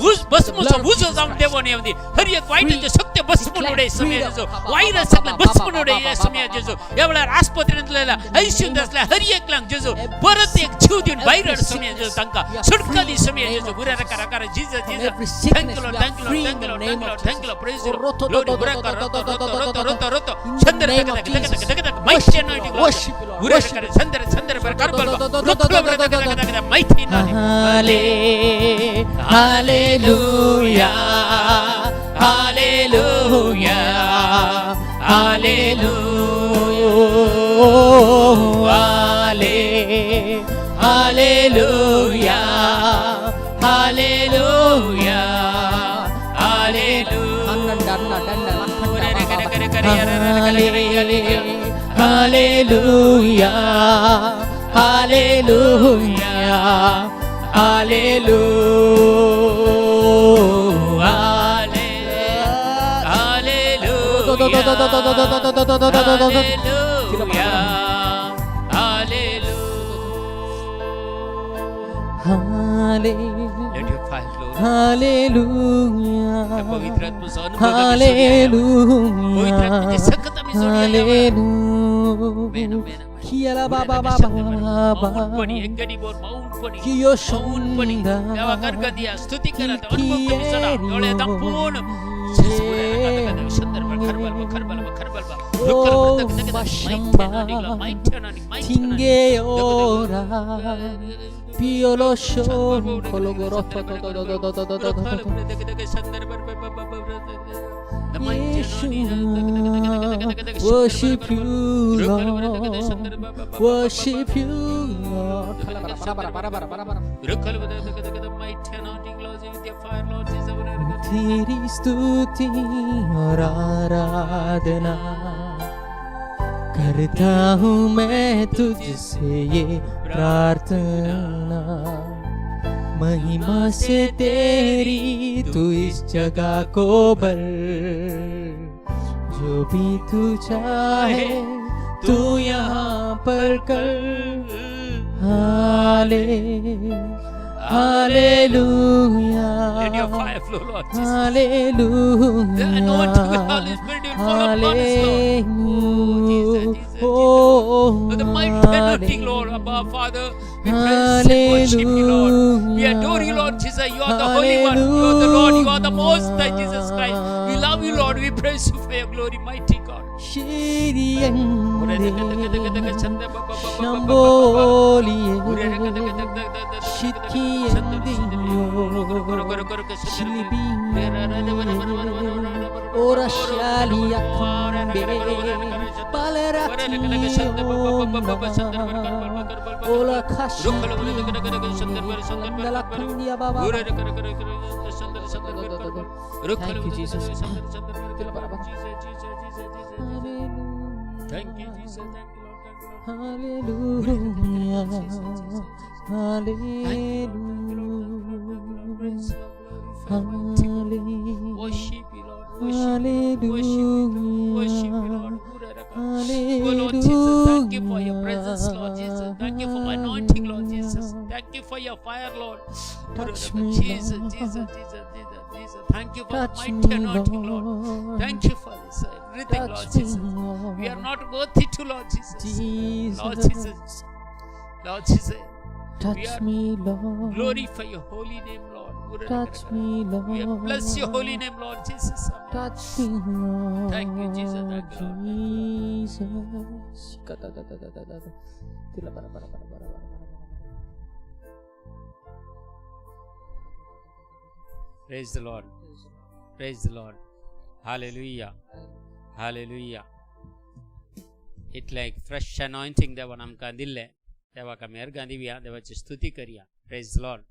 उज भस्मचो उजो जावन देवोन येवन दी. हर एक वायटाचे शक्ती भस्मून उडय सोम्या जेजू. व्हायरस सगळें भस्मून उडय सोम्या जेजू. ह्या वेळार आस्पत्रेंतल्या आयसीयूंत आसल्या हर एकल्यांक जेजू परत एक जीव दिवन भायर हाड सोम्या जेजू. तांकां सुटका दी सोम्या जेजू. उरे रेका रेका Jesus Jesus. Thank you Lord, thank you Lord, thank you Lord, thank you Lord, thank you Lord. Praise you Lord. उरेका रोतो रोतो रोतो रोतो रोतो शंदर दग दग दग दग दग दग mighty anointing Lord. उरे रेका शंदर शंदर बर करबल बा रुखलो बर दग दग दग दग mighty anointing. Hallelujah hallelujah hallelujah hallelujah hallelujah hallelujah hallelujah Let your fire flow. Hallelujah त्या पवित्र आत्म्याचा अनुभव आम्ही सोडूया. पवित्र आत्म्याची सकत आम्ही सोडूया या वेळार. Amen, amen, amen. Hallelujah मौनपणे एक गडी बोर मौन कियो मौनपणी शोंदा देवाक अर्घ दिया, स्तुती करात, अनुभव तुम्ही चढा, डोळे दांपून. Tingeora Piolo shon kologoro to to to to to to to to to to. Yeshua, worship you, Lord, worship you, Lord. तेरी स्तुति और आराधना करता हूँ मैं तुझसे ये प्रार्थना, महिमा से तेरी तू इस जगह को भर, जो भी तू चाहे तू यहाँ पर कर। हाले hallelujah, Let your fire flow, Lord Jesus. Hallelujah, The anointing with Holy Spirit will fall upon us, Lord. Oh, Jesus, Jesus, Jesus. For the mighty anointing, Lord, above Father, we praise and worship you, Lord. We adore you, Lord Jesus. You are the Holy One. You are the Lord. You are the Most High, Jesus Christ. We love you, Lord. We praise you for your glory, mighty God. Thank you, Jesus. Thank you, Jesus. Thank you, Lord. Thank you, Lord. Hallelujah. Hallelujah. Hallelujah. Worship you, Lord. Worship you, Lord. Worship you, Lord. Worship you, Lord. Oh, Lord Jesus, thank you for your presence, Lord Jesus. Thank you for anointing, Lord Jesus. Thank you for your fire, Lord. Touch me, Jesus, Lord. Jesus, Jesus, Jesus, Jesus. Thank you for the Touch mighty me, anointing, Lord. Lord. Thank you for this everything, Lord Touch me, Jesus. Lord. We are not worthy to, Lord Jesus. Lord Jesus. Jesus. Lord Jesus. We Touch are me, Lord. Glorify your holy name, Lord. Touch me, Lord. We bless your holy name, Lord Jesus. Amen. Touch me, Lord. Thank you, Jesus. Thank you, Lord. Jesus. Praise the Lord. Praise the Lord. Hallelujah. Hallelujah. इतलें एक fresh अनॉयंटींग देवान आमकां दिल्लें, देवाक आमी अर्गां दिवया, देवाची स्तुती करया. Praise the Lord.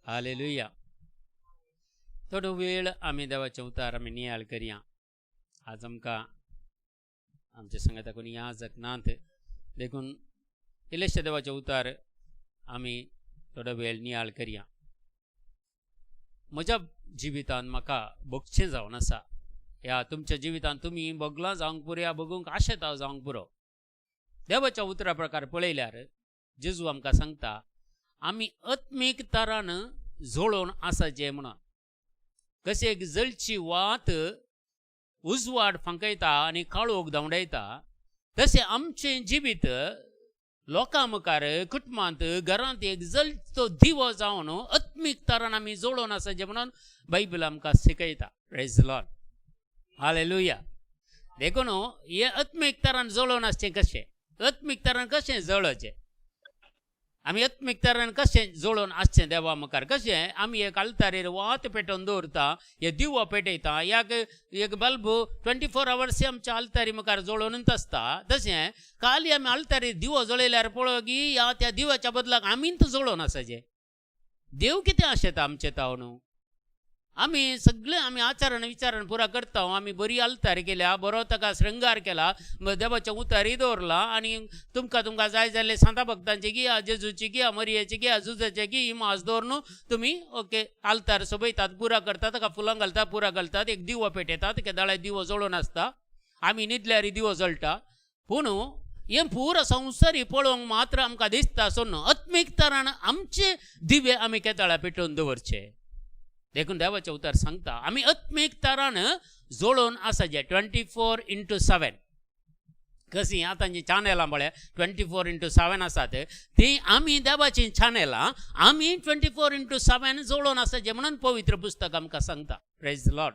Hallelujah. थोडो वेळ आमी देवाचें उतार आमी नियाळ करया. आज आमकां आमच्या सांगाता कोणी याजक नात, देखून इल्लेशे देवाचें उतार आमी थोडो वेळ नियाळ करया. म्हज्या जिवितांत म्हाका भोगचें जावन आसा, ह्या तुमच्या जिवितांत तुमी भोगलां जावंक पुरो, ह्या भोगूंक आशेता जावंक पुरो. देवाच्या उतरा प्रकार पळयल्यार जेजू आमकां सांगता आमी आत्मीक तरान जोडोवन आसाचें म्हणून. कशें एक जळची वात उजवाड फांकयता आनी काळोख धांवडायता, तशें आमचें जिवीत लोकां मुखार, कुटुंबांत, घरांत एक जळचो दिवो जावन आत्मीक तरान आमी जोडोवन आसाचें म्हणून बायबल आमकां शिकयता. Praise the Lord. Hallelujah. देखून हें आत्मीक तरान जळोवन आसचें कशें, आत्मीक तरान कशें जळचें, आमी आत्मीक तरान कशें जळोवन आसचें देवा मुखार. कशें आमी एक आल्तारेर वात पेटोवन दवरता, हे दिवो पेटयता, ह्याक एक बल्ब 24 आवर्स आमच्या आल्तारी मुखार जळोवनूच आसता. तशें काली आमी आल्तारीर दिवो जळयल्यार पळय की ह्या त्या दिव्याच्या बदलाक आमीच जळोवन आसाचें. देव कितें आशेता आमचें तावन? आमी सगळे आमी आचरण विचारण पुरा करता, आमी बरी आल्तार केल्या, बरो ताका श्रृंगार केला, देवाच्या उतारी दवरला आनी तुमकां तुमकां जाय जाल्ले सांता भक्तांची घेया, जेजूची घेया, मरियेची घेया, जुजाची घेया, इमाज दवर न्हू तुमी ओके आल्तार सोबयतात, पुरा करतात, ताका फुलां घालतात, पुरा घालतात, एक दिवो पेटयतात, केदाळाय दिवो जळोवन आसता, आमी न्हिदल्यार दिवो जळटा. पूण हें पुरा संवसारी पळोवंक मात्र आमकां दिसता सो न्हू, आत्मीक तरान आमचे दिवे आमी केदाळा पेटोवन दवरचे. देखून देवाचें उतर सांगता आमी आत्मीक तरान जोडून आसाचें 24x7. कशीं आतां जीं चॅनलां पळय 24x7 आसात तीं आमी देवाचीं चॅनलां आमी 24x7 जोडून आसाचें म्हणून पवित्र पुस्तक आमकां सांगता. Praise Lord,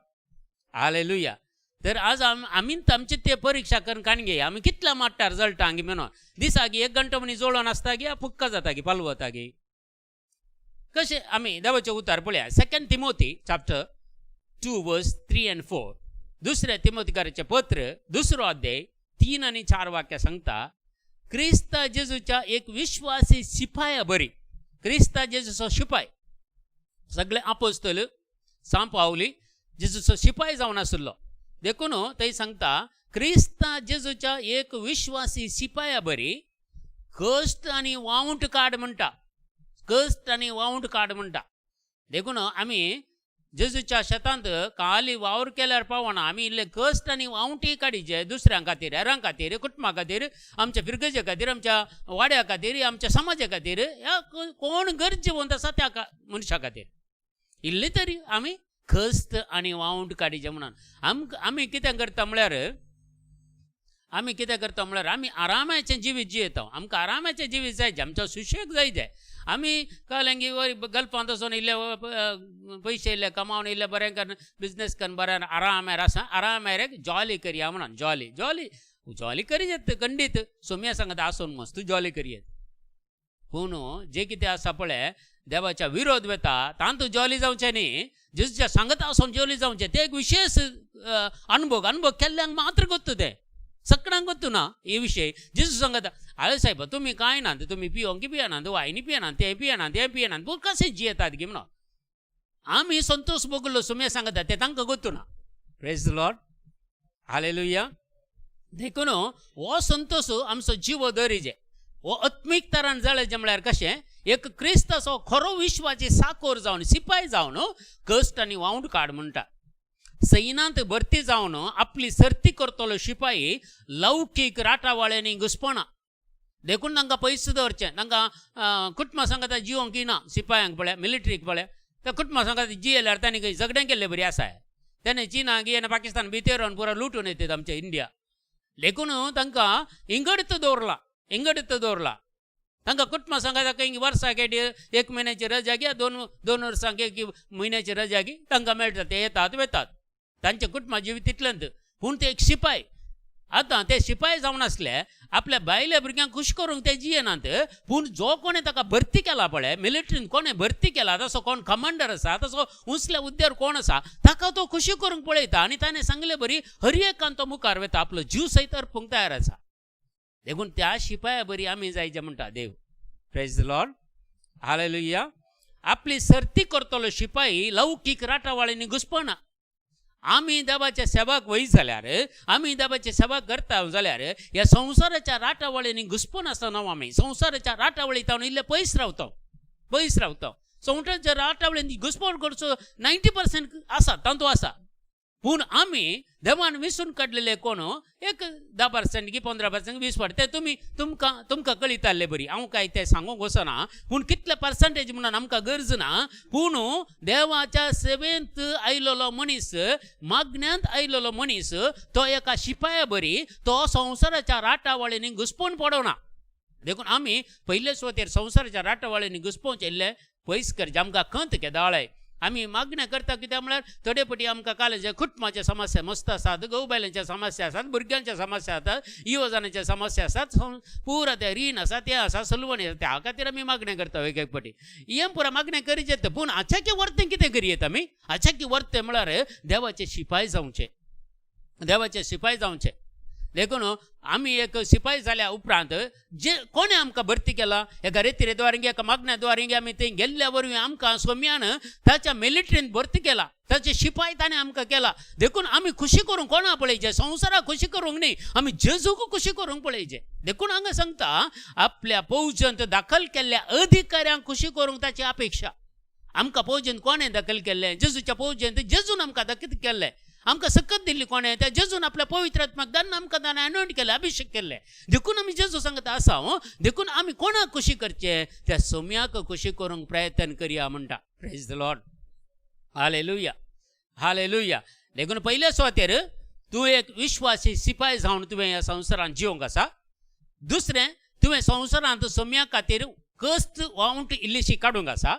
hallelujah. तर आज आमी आमची ते परिक्षा करून काण घेया आमी कितल्या माट्टार जळटा हांगी म्हणून दिसाक एक घंटो म्हणी जोडून आसता गी फुक्का जाता गी पालवता गी कशें आमी देवाचें उतार पळया. Second Timothy chapter 2 verse 3 and 4, दुसऱ्या तिमोतीकाराचें पत्र दुसरो अध्याय 3 आनी 4 वाक्यां सांगता, क्रिस्ता जेजूच्या एक विश्वासी शिपाया बरी. क्रिस्ता जेजूचो शिपाय, सगळे आपोस्तल सांव पावली जेजूचो शिपाय जावन आशिल्लो. देखून थंय सांगता क्रिस्ता जेजूच्या एक विश्वासी शिपाया बरी कश्ट आनी वावंट काड म्हणटा, कश्ट आनी वावंट काड म्हणटा. देखून आमी जेजूच्या शेतांत काली वावर केल्यार पावना, आमी इल्ले कश्ट आनी वावंटी काडीचे दुसऱ्यां खातीर, हेरां खातीर, कुटुंबा खातीर, आमच्या फिरगजे खातीर, आमच्या वाड्या खातीर, आमच्या समाजा खातीर, ह्या कोण गरजेवंत आसा त्या मनशा खातीर इल्ले तरी आमी कश्ट आनी वावंट काडीचे म्हणून. आमकां आमी कितें करता म्हळ्यार, आमी कितें करता म्हळ्यार आमी आरामाचें जिवीत जियेता. आमकां आरामाचें जिवीत जाय जाय, आमचो सुशेग जाय जाय. आमी कळ्ळें की गल्फांत वचून इल्ले पयशे इल्ले कमावन इल्ले बरें करून बिजनेस करून बरें आरामार आसा, आरामार जॉली करया म्हणून. जॉली जॉली जॉली करी येत खंडीत सोम्या सांगता आसून मस्त जॉली करी. पूण जे कितें आसा पळय देवाच्या विरोध वता तांतू जॉली जावचें न्ही, जेजूच्या सांगता आसून जॉली जावचें. तें एक विशेश अनुभव, अनुभव केल्ल्यांक मात्र गोत्तू, तें सगळ्यांक गोत्तू ना हे विशय. जेजू सांगता आरे सायबा तुमी कांय ना, तुमी पियोंक पियेनात, वायनी पियेनात, तें पियेनात, तें पियेनात, पूण कशें जियेतात गी म्हणून. आमी संतोश भोगलो सुम्या सांगता तें तांकां गोत्तू ना. Praise Lord, hallelujah. देखून हो संतोश आमचो जिवो दरीजे, हो आत्मीक तरान जाळेचें म्हळ्यार कशें एक क्रिस्ताचो खरो विश्वाची साकोर जावन सिपाय जावन कश्ट आनी वावंट काड म्हणटा. सैनांत भरती जावन आपली सर्ती करतलो शिपाई लौकीक राटावळ्यांनी घुसपना. देखून तांकां पयस दवरचें. तांकां कुटुंबा सांगता जिवंक ना सिपायांक पळय, मिलिटरीक पळय, त्या कुटुंबा सांगता जियेल्यार तांणी खंय झगडें केल्लें बरी आसा. तेणें चिना गियेन पाकिस्तान भितर पुरा लुटून येतात आमच्या इंडिया. देखून तांकां इंगडत दवरला, इंगडत दवरला. तांकां कुटुंबा सांगता खंय वर्साक एक म्हयन्याची रजा घे, दोन दोन वर्सांक एक म्हयन्याची रजा घे, तांकां मेळटा ते येतात वतात. तांचे कुटुंबा जिवीत तितलेंत. पूण ते एक शिपाय, आतां ते शिपाय जावन आसले आपल्या बायल्या भुरग्यांक खूश करूंक ते जियेनात. पूण जो कोणें ताका भरती केला पळय, मिलिटरीन कोणें भरती केला, तसो कोण कमांडर आसा, तसो उंचल्या हुद्द्यार कोण आसा, ताका तो खुशी करूंक पळयता. आनी ताणें सांगले बरी हर एकान तो मुखार वता, आपलो जीव सयत अर्पूंक तयार आसा. देखून त्या शिपाया बरी आमी जायचे म्हणटा देव. Praise Lord, hallelujah. आपली सर्ती करतलो शिपाई लौकीक राटावळींनी घुसपना. आमी देवाच्या सेवाक वयत जाल्यार, आमी देवाची सेवा करता जाल्यार ह्या संवसाराच्या राटावळींनी घुसपून आसतना आमी संवसाराच्या राटावळी तावन इल्ले पयस रावता, पयस रावता. संवसाराच्या राटावळींनी घुसपण करचो 90% आसा तातूंत आसा. पूण आमी देवान विसून काडलेले कोण एक 10% की 15% 20% ते तुमी तुमकां तुमकां कळिताले बरी. हांव काय तें सांगूंक वचना, पूण कितले पर्संटेज म्हणून आमकां गरज ना. पूण देवाच्या सेवेंत आयलेलो मनीस, मागण्यांत आयलेलो मनीस तो एका शिपाया बरी तो संवसाराच्या राटावळींनी घुसपून पडना. देखून आमी पयले सुवातेर संवसाराच्या राटावळींनी घुसपोवचें इल्लें पयस करचें. आमकां खंत केदाळाय आमी मागण्या करता, कित्याक म्हळ्यार थोडे पटी आमकां कालेज कुटुंबाचे समस्या मस्त आसात, घोव बायलांच्या समस्या आसात, भुरग्यांच्या समस्या आसात, युवजनांच्या समस्या आसात, पुरा ते रीण आसा, तें आसा, सलवणी आसा, त्या खातीर आमी मागण्या करता एक एक पटी. हें पुरा मागण्या करीत येता. पूण आचाकी वर्तें कितें करी आमी? आचाकी वर्तें म्हळ्यार देवाचे शिपाय जावचें, देवाचे शिपाय जावचें. देखून आमी एक शिपाय जाल्या उपरांत जे कोणें आमकां भरती केला, एका रेतिरे द्वारींगे, एका मागण्या द्वारींगे आमी थंय गेल्ल्या वरवीं आमकां सोम्यान ताच्या मिलिटरीन भरती केला, ताचे शिपाय ताणें आमकां केला. देखून आमी खुशी करूंक कोणा पळयचें, संवसाराक खुशी करूंक न्ही, आमी जेजूक खुशी करूंक पळयचें. देखून हांगा सांगता आपल्या फौजंत दाखल केल्ल्या अधिकाऱ्यांक खुशी करूंक ताची अपेक्षा. आमकां फौजेंत कोणें दाखल केल्लें? जेजूच्या फौजेंत जेजून आमकां दाखल केल्लें. आमकां सकत दिल्ली कोणें? त्या जेजून आपल्या पवित्र आत्म्याक दान आमकां दान अनॉयंट केलें, अभिशेक केल्लें. देखून आमी जेजू सांगता आसा. देखून आमी कोणाक खुशी करचें? त्या सोम्याक खुशी करूंक प्रयत्न करया म्हणटा. Praise the Lord, hallelujah, hallelujah. देखून पयल्या सुवातेर तूं एक विश्वासी सिपाय जावन तुवें ह्या संवसारांत जिवंक आसा. दुसरें, तुवें संवसारांत सोम्या खातीर कश्ट वावंट इल्लीशी काडूंक आसा.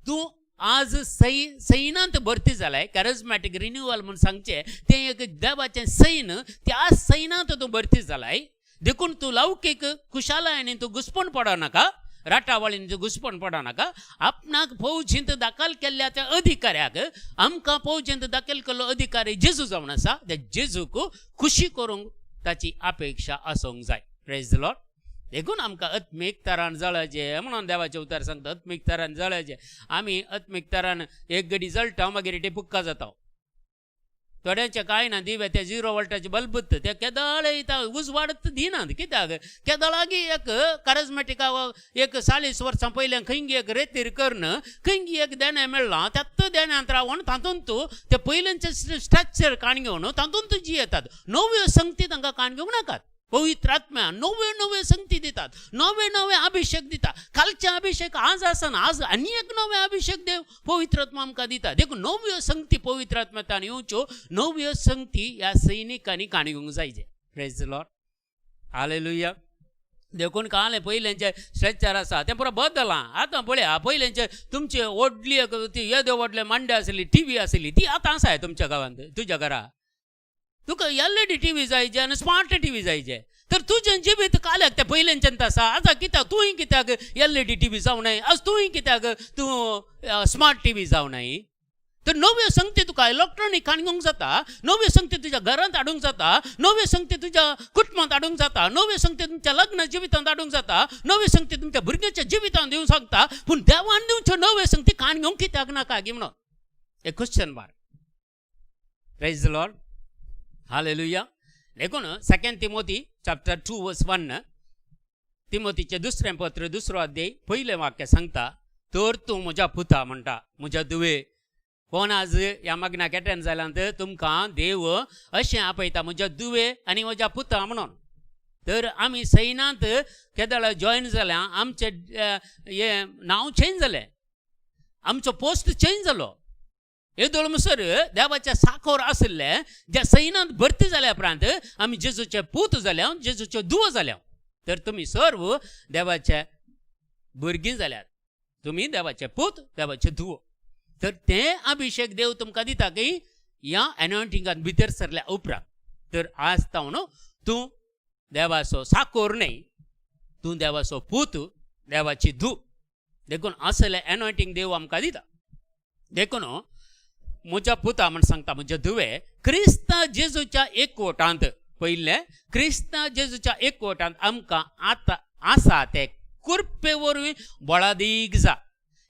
तूं आज सैनांत भरती जालाय. कॅरिज्मॅटीक रिन्युअल म्हूण सांगचें तें एक देवाचें सैन. त्या सैनांत तूं भरती जालाय, देखून तूं लौकीक खुशालायनी तूं घुसपण पडनाका, राटावळीन तूं घुसपण पडनाका. आपणाक फौजींत दाखल केल्ल्या त्या अधिकाऱ्याक, आमकां फौजींत दाखल केल्लो अधिकारी जेजू जावन आसा, त्या जेजूक खुशी करूंक ताची अपेक्षा आसूंक जाय. Praise the Lord. देखून आमकां आत्मीक तरान जळाचें म्हणून देवाचें उतर सांगता. आत्मीक तरान जळाचें. आमी आत्मीक तरान एक गडी जळटा, मागीर टिपुक्का जाता. थोड्यांचे कांय ना, दिवे ते झिरो वोल्टाचे बल्ब ते केदळ येता, उजवाडत दिनात. कित्याक केदळागी एक कॅरिज्मॅटिका एक 40 वर्सां पयल्यान खंय एक रेतीर करून खंय एक देणें मेळ्ळां, त्यात देण्यांत रावन तातूंत ते पयलींचे स्ट्रक्चर काण घेवन तातूंत जियेतात. नव्यो संगती तांकां काण घेवंक नाकात. पवित्र आत्म्या नव्यो नव्यो संगती दितात, नवे नवे अभिषेक दिता. कालचे अभिषेक आज आसना, आज आनी एक नवे अभिषेक देव पवित्र आत्मा आमकां दिता. देखून नव्यो संगती पवित्र आत्म्यान येवच्यो, नव्यो संगती ह्या सैनिकांनी काणी घेवंक जाय. Praise the Lord, hallelujah. देखून कालें पयलेंचें स्ट्रक्चर आसा तें पुरो बदलां. आतां पळया, पयलेंचें तुमची व्हडली एक ती येदे व्हडले मांडे आसली, टीव्ही आसली, ती आतां आसा तुमच्या गांवांत? तुज्या घरा तुका एलईडी टीव्ही जायचे आनी स्मार्ट टीव्ही जायचे. तर तुजें जिवीत काल्याक तें पयलेंच्यान आसा. आतां कित्याक तूंय कित्याक एलईडी टीव्ही जावं नये? आज तूंय कित्याक तूं स्मार्ट टीव्ही जावं नये? तर नव्यो संगती तुका इलेक्ट्रॉनीक काण घेवंक जाता, नव्यो संगती तुज्या घरांत हाडूंक जाता, नव्यो संगती तुज्या कुटुंबांत हाडूंक जाता, नव्यो संगती तुमच्या लग्न जिवितांत हाडूंक जाता, नव्यो संगती तुमच्या भुरग्यांच्या जिवितांत दिवंक शकता. पूण देवान दिवच्यो नव्यो संगती काण घेवंक कित्याक नाका गी म्हणून एक question mark. Praise the Lord, hallelujah. देखून Second Timothy chapter 2 verse 1, तिमोतीचें दुसरें पत्र, दुसरो अध्याय, पयलें वाक्य सांगता, तर तूं म्हज्या पुता म्हणटा, म्हज्या धुवे. कोण आज ह्या मागण्याक एटेंड जाल्यात, तुमकां देव अशें आपयता, म्हज्या धुवे आनी म्हज्या पुता म्हणून. तर आमी सैनांत केदळ जॉयन जाल्या, आमचें हें नांव चेंज जालें, आमचो पोस्ट चेंज जालो. येदोळ म्हणसर देवाच्या साखोर आशिल्ले, ज्या सैनांत भरती जाल्या उपरांत आमी जेजूचे पूत जाल्या, जेजूच्यो धुवो जाल्या. तर तुमी सर्व देवाचे भुरगीं जाल्यात, तुमी देवाचे पूत, देवाचे धुवो. तर ते अभिषेक देव तुमकां दिता की ह्या एनॉयंटिंगान भितर सरल्या उपरांत. तर आज तावन तूं देवाचो साकोर न्हय, तूं देवाचो पूत, देवाची धूव. देखून असलें एनॉयंटींग देव आमकां दिता. देखून म्हज्या पुता म्हण सांगता, म्हज्या धुवे, क्रिस्ता जेजूच्या एकवटांत, पयलें क्रिस्ता जेजूच्या एकवटांत आमकां आतां आसा ते कृपे वरवीं बळादीक जा.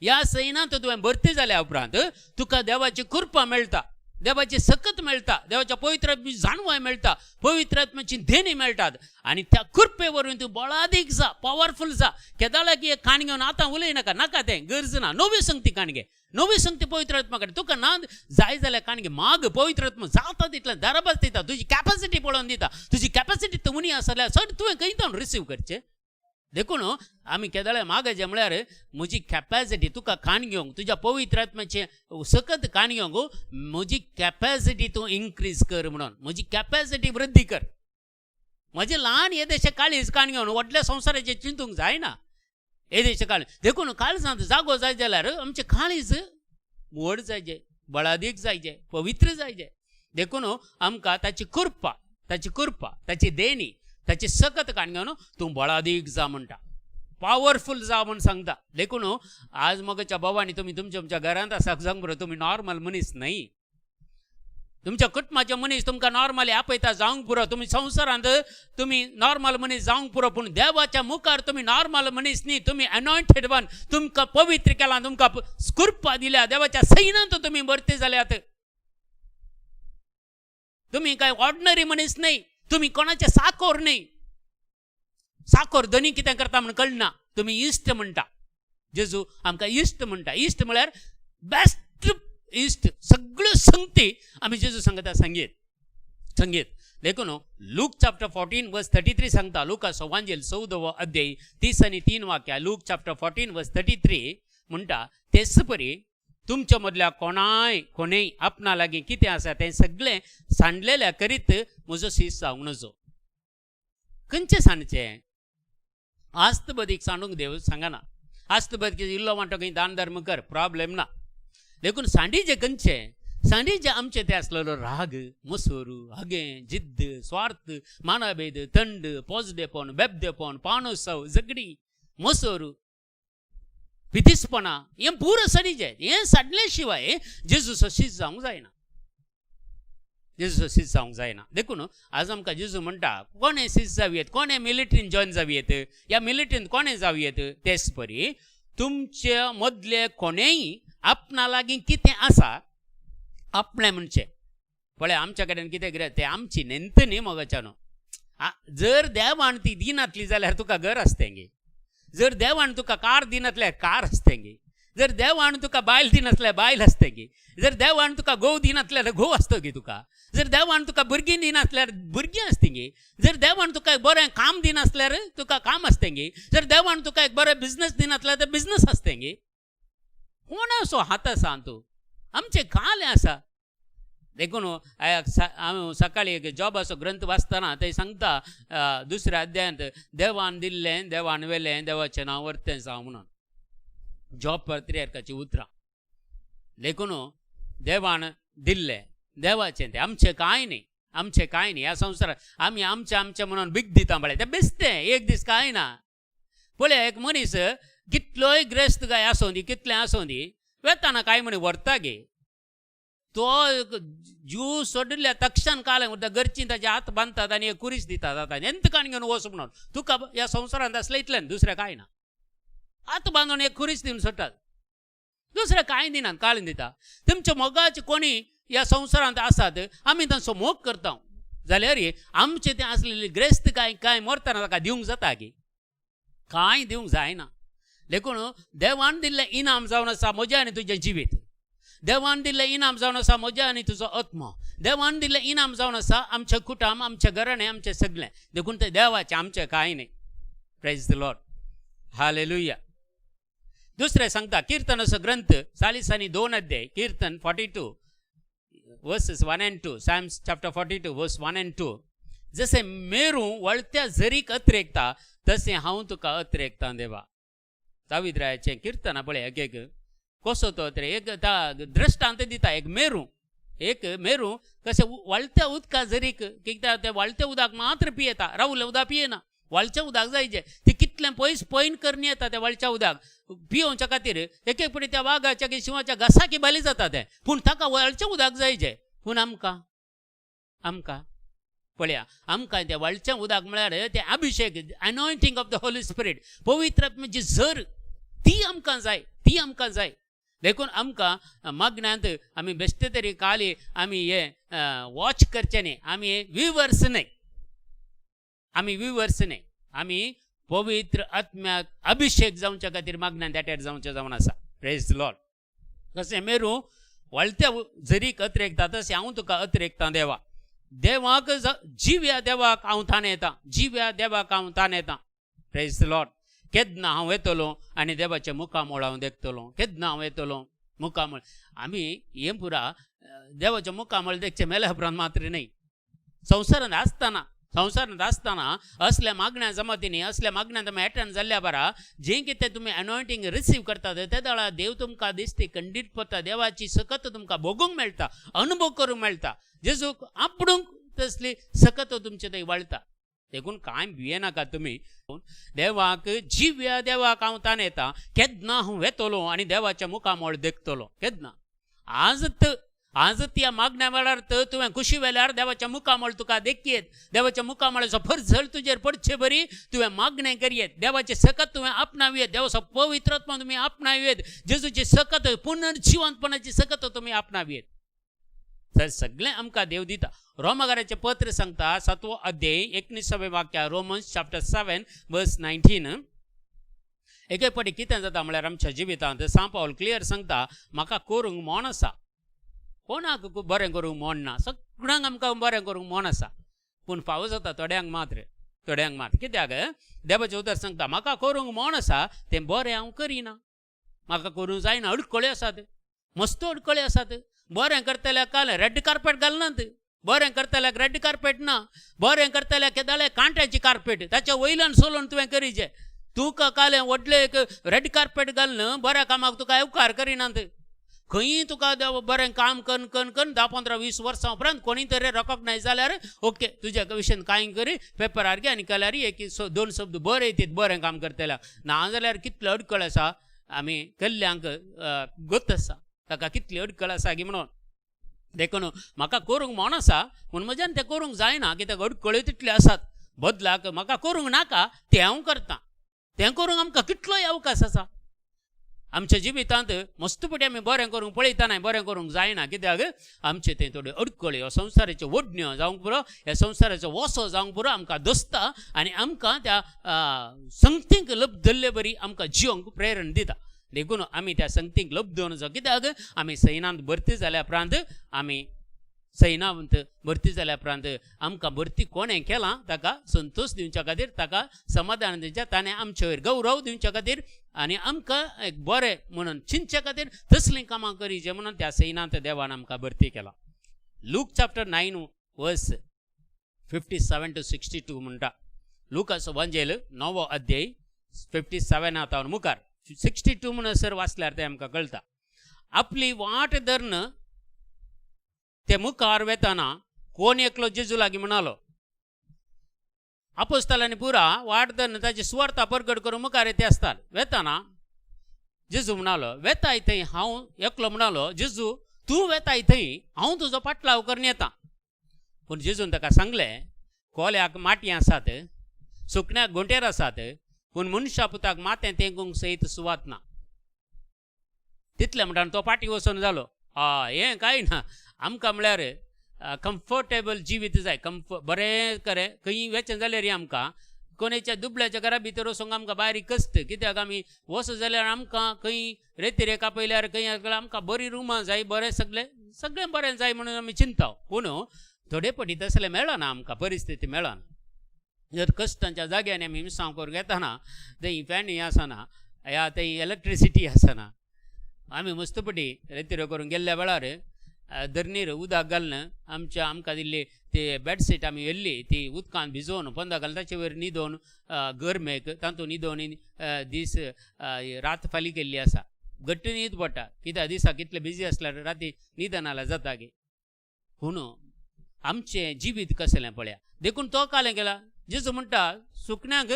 ह्या सैनांत तुवें भरती जाल्या उपरांत तुका देवाची कृपा मेळटा, देवाची सकत मेळटा, देवाच्या पवित्र आत्म्याची जाणवाय मेळटा, पवित्र आत्म्याची देणी मेळटात आनी त्या कृपे वरवीं तूं बळादीक जा, पावरफूल जा. केदाळाक एक काणी घेवन आतां उलयनाका, नाका तें गरज ना. नवी संगती काणी घे, नवी संगती पवित्र आत्मा कडेन तुका ना जाय जाल्यार काणी घे, माग. पवित्र आत्मा जाता तितलें दाराबाज दिता, तुजी कॅपॅसिटी पळोवन दिता. तुजी कॅपॅसिटी उणी आसा जाल्यार सर तुवें खंय जावन रिसीव करचें? देखून आमी केदळे मागायचें म्हळ्यार म्हजी कॅपॅसिटी तुका काण घेवंक, तुज्या पवित्र आत्म्याचें सकत काण घेवंक म्हजी कॅपॅसिटी तूं इन्क्रीज कर म्हणून, म्हजी कॅपॅसिटी वृद्धी कर. म्हजें ल्हान येदेशें काळीज काण घेवन व्हडल्या संवसाराचें चिंतूंक जायना, येदेशें काळीज. देखून काळजांत जागो जाय जाल्यार आमचें काळीज व्हड जायचें, बळादीक जायचें, पवित्र जायचें. देखून आमकां ताची कृपा, ताची कृपा, ताची देणी, ताची सकत काण घेवन तूं बळादीक जा म्हणटा, पावरफूल जा म्हूण सांगता. देखून आज मगच्या भावांनी तुमी तुमच्या तुमच्या घरांत आसा सांग बरो, तुमी नॉर्मल मनीस न्हय. तुमच्या कुटुंबाचे मनीस तुमकां नॉर्मली आपयता जावंक पुरो, तुमी संवसारांत तुमी नॉर्मल मनीस जावंक पुरो, पूण देवाच्या मुखार तुमी नॉर्मल मनीस न्ही. तुमी अनॉयंटेड वन, तुमकां पवित्र केलां, तुमकां कृपा दिल्या, देवाच्या सैनांत तुमी भरती जाल्यात. तुमी काय ऑर्डिनरी मनीस न्हय, तुमी कोणाचे साकोर न्हय. साकोर धनी कितें करता म्हूण कळना, तुमी इश्ट म्हणटा. जेजू आमकां इश्ट म्हणटा. इश्ट म्हळ्यार बेस्ट इश्ट, सगळ्यो संगती आमी जेजू सांगता संगीत संगीत. देखून लूक चॅप्टर 14 वर्स 33 सांगता, लुकास वांजेल 14वो अध्याय 33 वाक्या, लूक चॅप्टर 14 वर्स 33 म्हणटा, तेच परी तुमच्या मदल्या कोणाय कोणूय आपणा लागीं कितें आसा तें सगळें सांडलेल्या करीत म्हजो शीस जावंक नजो. खंयचें सांडचें? आस्त बदीक सांडूंक देव सांगना. आस्त बदीक इल्लो वांटो खंय दान धर्म कर, प्रॉब्लेम ना. देखून सांडीचें खंयचें? सांडीचें आमचें तें आसलेलो राग, मसूर, हगें, जिद्द, स्वार्थ, मानाभेद, थंड, पोजडेपण, बेबदेपण, पाणोत्सव, झगडी, मसूर, पितिसपणां, हें पुरो सांडीचें. हें सांडले शिवाय जेजूचो शीस जावंक जायना, जेजूचो शीस जावंक जायना. देखून आज आमकां जेजू म्हणटा, कोणें शीस जावं येत, कोणें मिलिट्रीन जॉयन जावं येत, ह्या मिलिट्रीन कोणें जावं येत, तेच परी तुमचे मदले कोणेंय आपणा लागीं कितें आसा आपणें म्हणचें. पळय आमच्या कडेन कितें कितें तें आमची नेंत न्ही मोगाच्यानो. जर देवान ती दिनातली जाल्यार तुका घर आसतें गे, जर देवान तुका कार दिनातल्यार कार आसतें गे, जर देवान तुका बायल दिनासल्यार बायल आसतें गे, जर देवान तुका घोव दिनासल्यार घोव आसतो गे तुका, जर देवान तुका भुरगीं दिनासल्यार भुरगीं आसतीं गे, जर देवान तुका एक बरें काम दिनासल्यार तुका काम आसतें गे, जर देवान तुका एक बरें बिजनस दिनासल्यार तें बिजनस आसतें गे. कोणाचो हात आसा तूं? आमचें कालें आसा. देखून हांव सकाळी एक जॉबाचो ग्रंथ वाचतना थंय सांगता दुसऱ्या अध्यायांत, देवान दिल्लें देवान व्हेलें, देवाचें नांव वर्तें जावं म्हणून. जॉब पत्रियार्काची उतरां. देखून देवान दिल्लें देवाचें तें, आमचें कांय न्ही, आमचें कांय न्ही. ह्या संवसारांत आमी आमचें आमचें म्हणून बीग दिता पळय, तें बेसतें एक दीस कांय ना. पळय एक मनीस कितलोय ग्रेस्त काय आसूं दी, कितलें आसूं दी, वेताना कांय म्हण व्हरता गे, तो जीव सोडिल्ल्या तक्षण कालें उरता. घरचीं ताचे हात बांदतात आनी एक कुरीस दितात आतां एंत काण घेवन वच म्हणून. तुका ह्या संवसारांत आसलें इतलें, दुसरें कांय ना. हात बांदून एक कुरीस दिवन सोडटात, दुसरें कांय दिनात, काळें दिता. तुमच्या मोगाचे कोणी ह्या संवसारांत आसात, आमी तांचो मोग करता जाल्यार आमचें तें आसलेली ग्रेस्त कांय कांय मरतना ताका दिवंक जाता की? कांय दिवंक जायना. देखून देवान दिल्लें इनाम जावन आसा म्हजें आनी तुजें जिवीत, देवान दिल्लें इनाम जावन आसा म्हजें आनी तुजो आत्मो, देवान दिल्लें इनाम जावन आसा आमचें कुटुंब, आमचें घराणें, आमचें सगळें. देखून तें देवाचें, आमचें कांय न्ही. Praise the Lord, hallelujah. दुसरें सांगता किर्तनाचो ग्रंथ 42 अध्याय, Kirtan 42 verses 1 and 2, Psalms chapter 42 verse 1 and 2. जशें मेरू वळत्या झरीक अत्रेकता तशें हांव तुका अत्रेकता देवा. दावीद रायाचें किर्तन पळय एक एक कसो तो अत्रे एक दृश्टांत दिता. एक मेरू, एक मेरू कशें वळत्या उदका झरीक, कित्याक तें वळत्या उदक मात्र पियेता, रावलें उदक पियेना, वळचें उदक जायचें. ती कितलें पयस पयन करून येता तें वळच्या उदक पियोवच्या खातीर. एक एक पटी त्या वागाच्या की शिंवाच्या घासाकी बाली जाता तें, पूण ताका वळचें उदक जायचें. पूण आमकां आमकां पळया आमकां तें वळचें उदक म्हळ्यार तें अभिशेक, anointing of the Holy Spirit, पवित्र आत्म्याची झर, ती आमकां जाय, ती आमकां जाय. देखून आमकां मागण्यांत आमी बेश्टे तरी काली आमी हे वॉच करचें न्ही, आमी व्युवर्स न्हय, आमी व्युवर्स न्हय, आमी पवित्र आत्म्याक अभिशेक जावच्या खातीर मागण्यांत एटेड जावचें जावन आसा. Praise the Lord. कशें मेरू वळत्या झरीक अत्रेकता तशें हांव तुका अत्रेकता देवा. देवाक जिव्या देवाक हांव ताण येता, जिव्या देवाक हांव ताण येता. Praise the Lord. केन्ना हांव येतलो आनी देवाच्या मुखामळ हांव देखतलो, केन्ना हांव येतलो मुखामळ. आमी हें पुरा देवाच्या मुखामळ देखचें मेल्या उपरांत मात्र न्हय, संवसारांत आसतना, संवसारांत आसतना असल्या मागण्या जमातींनी, असल्या मागण्या तुमी एटंड जाल्ल्या बरा जें कितें तुमी अनॉयंटींग रिसीव करतात ते वेळार देव तुमकां दिसती खंडीत पडटा, देवाची सकत तुमकां भोगूंक मेळटा, अनुभव करूंक मेळटा. जेजूक आपडूंक तसली सकत तुमचे थंय वळटा. देखून कांय भियेनाका तुमी. देवाक जिव्या देवाक हांव ताण येता, केन्ना हांव येतलो आनी देवाच्या मुखामळ देखतलो, केन्ना. आजत आज त्या मागण्या वेळार तर तुवें खुशी वेल्यार देवाच्या मुखामळ तुका देखयेत, देवाच्या मुखामळाचो फरझळ तुजेर पडचे बरी तुवें मागणें करयेत, देवाचें सकत तुवें आपणावयेत, देवाचो पवित्रत्व तुमी आपणावयेत, जेजूची सकत पुनर्जिवंतपणाची सकत तुमी आपणावयेत. तर सगळें आमकां देव दिता. रोमागाराचें पत्र सांगता 7वो अध्याय 19वें वाक्य, रोमन्स चॅप्टर 7 वर्स 19. एके फावटी कितें जाता म्हळ्यार आमच्या जिवितांत सांव पावल क्लियर सांगता, म्हाका करूंक मन आसा, कोणाक बरें करूंक मन ना, सगळ्यांक आमकां बरें करूंक मन आसा, पूण फावो जाता थोड्यांक मात्र, थोड्यांक मात्र. कित्याक देवाचें उतर सांगता म्हाका करूंक मन आसा तें बरें हांव करिना, म्हाका करूंक जायना, अडकळ्यो आसात. मस्त अडकळे आसात. बरें करतल्याक काल रेड कार्पेट घालनात, बरें करतल्याक रेड कार्पेट ना, बरें करतल्याक केदाळे कांट्याची कार्पेट, ताच्या वयल्यान सोलून तुवें करीचें. तुका काल व्हडलें एक रेड कार्पेट घालून बऱ्या कामाक तुका येवकार करिनात. खंयी तुका बरें काम कन्न कन्न कन्न 10 15 20 वर्सां उपरांत कोणी तरी रेकॉग्नायज जाल्यार ओके तुज्या विशयान कांय करी पेपरार घे आनी केल्यार एक 2 शब्द बरें येतीत बरें काम करतल्याक. ना जाल्यार कितलो अडकळ आसा आमी कल्ल्यांक गोत आसा ताका कितली अडकळ आसा गी म्हणून. देखून म्हाका करूंक म्हण आसा पूण म्हज्यान तें करूंक जायना कित्याक अडकळ्यो तितल्यो आसात. बदलाक म्हाका करूंक नाका तें हांव करतां, तें करूंक आमकां कितलोय अवकाश आसा. आमच्या जिवितांत मस्तपटी आमी बरें करूंक पळयतना बरें करूंक जायना कित्याक आमचे तें थोड्यो अडकळ्यो संवसाराच्यो ओडण्यो जावंक पुरो, ह्या संवसाराचो वसो जावंक पुरो आमकां दसता आनी आमकां त्या संगतींक लब्धल्ले बरी आमकां जियोंक प्रेरण दिता. देखून आमी त्या संगतींक लब्धोवन जावं कित्याक आमी सैनांत भरती जाल्या उपरांत आमी सैनांत भरती जाल्या उपरांत आमकां भरती कोणें केलां ताका संतोश दिवच्या खातीर, ताका समाधान दिवच्या, ताणें आमचे वयर गौरव दिवच्या खातीर आनी आमकां एक बरें म्हणून चिंतच्या खातीर तसलीं कामां करीचे म्हणून त्या सैनांत देवान आमकां भरती केला. लूक चॅप्टर 9 वर्स 57 to 62 म्हणटा. लुकाचो वंजेल 9वो अध्याय 57 आतां मुखार 62 म्हणसर वाचल्यार तें आमकां कळटा. आपली वाट धरून ते मुखार वेताना कोण एकलो जेजू लागीं म्हणालो. आपोस्तालांनी पुरा वाट धरून ताची सुवार्ता परगट करून मुखार येते आसतात. वेताना जेजू म्हणालो वेताय थंय हांव एकलो म्हणालो जेजू तूं वेताय थंय हांव तुजो पाटलाव करून येता. पूण जेजून ताका सांगलें कोल्याक माटी आसात, सुकण्याक गोंटेर आसात, पूण मनशा पुताक माथें तेंकूंक सयत सुवात ना. तितलें म्हणटान तो पाटी वचून जालो. हें कांय ना, आमकां म्हळ्यार कम्फर्टेबल जिवीत जाय, बरें करें खंय वेचें जाल्यार आमकां कोणाच्या दुबळ्याच्या घरा भितर वचूंक आमकां भायर कश्ट कित्याक आमी वच जाल्यार आमकां खंय रेती कापयल्यार खंय आमकां बरीं रुमां जाय, बरें सगळें सगळें बरें जाय म्हणून आमी चिंता. पूण थोडे पटी तसलें मेळना आमकां, परिस्थिती मेळना. जर कश्टांच्या जाग्यांनी आमी मिसांव करूंक येताना थंय फॅनूय आसना ह्या थंय इलेक्ट्रिसिटी आसना. आमी मस्तपटी रेतिरो करूंक गेल्ल्या वेळार धरणीर उदक घालून आमच्या आमकां दिल्ली ती बेडशीट आमी व्हेल्ली ती उदकांत भिजोवन पोंदा घालून ताचे वयर न्हिदोवन गरमेक तातूंत न्हिदोवन दीस रात फाली केल्ली आसा. घट्ट न्हीद पडटा कित्याक दिसाक कितले बिजी आसल्यार राती न्हिदना जाता गे. पूण आमचें जिवीत कसलें पळया. देखून तो कालें केला जेजू म्हणटा सुकण्यांक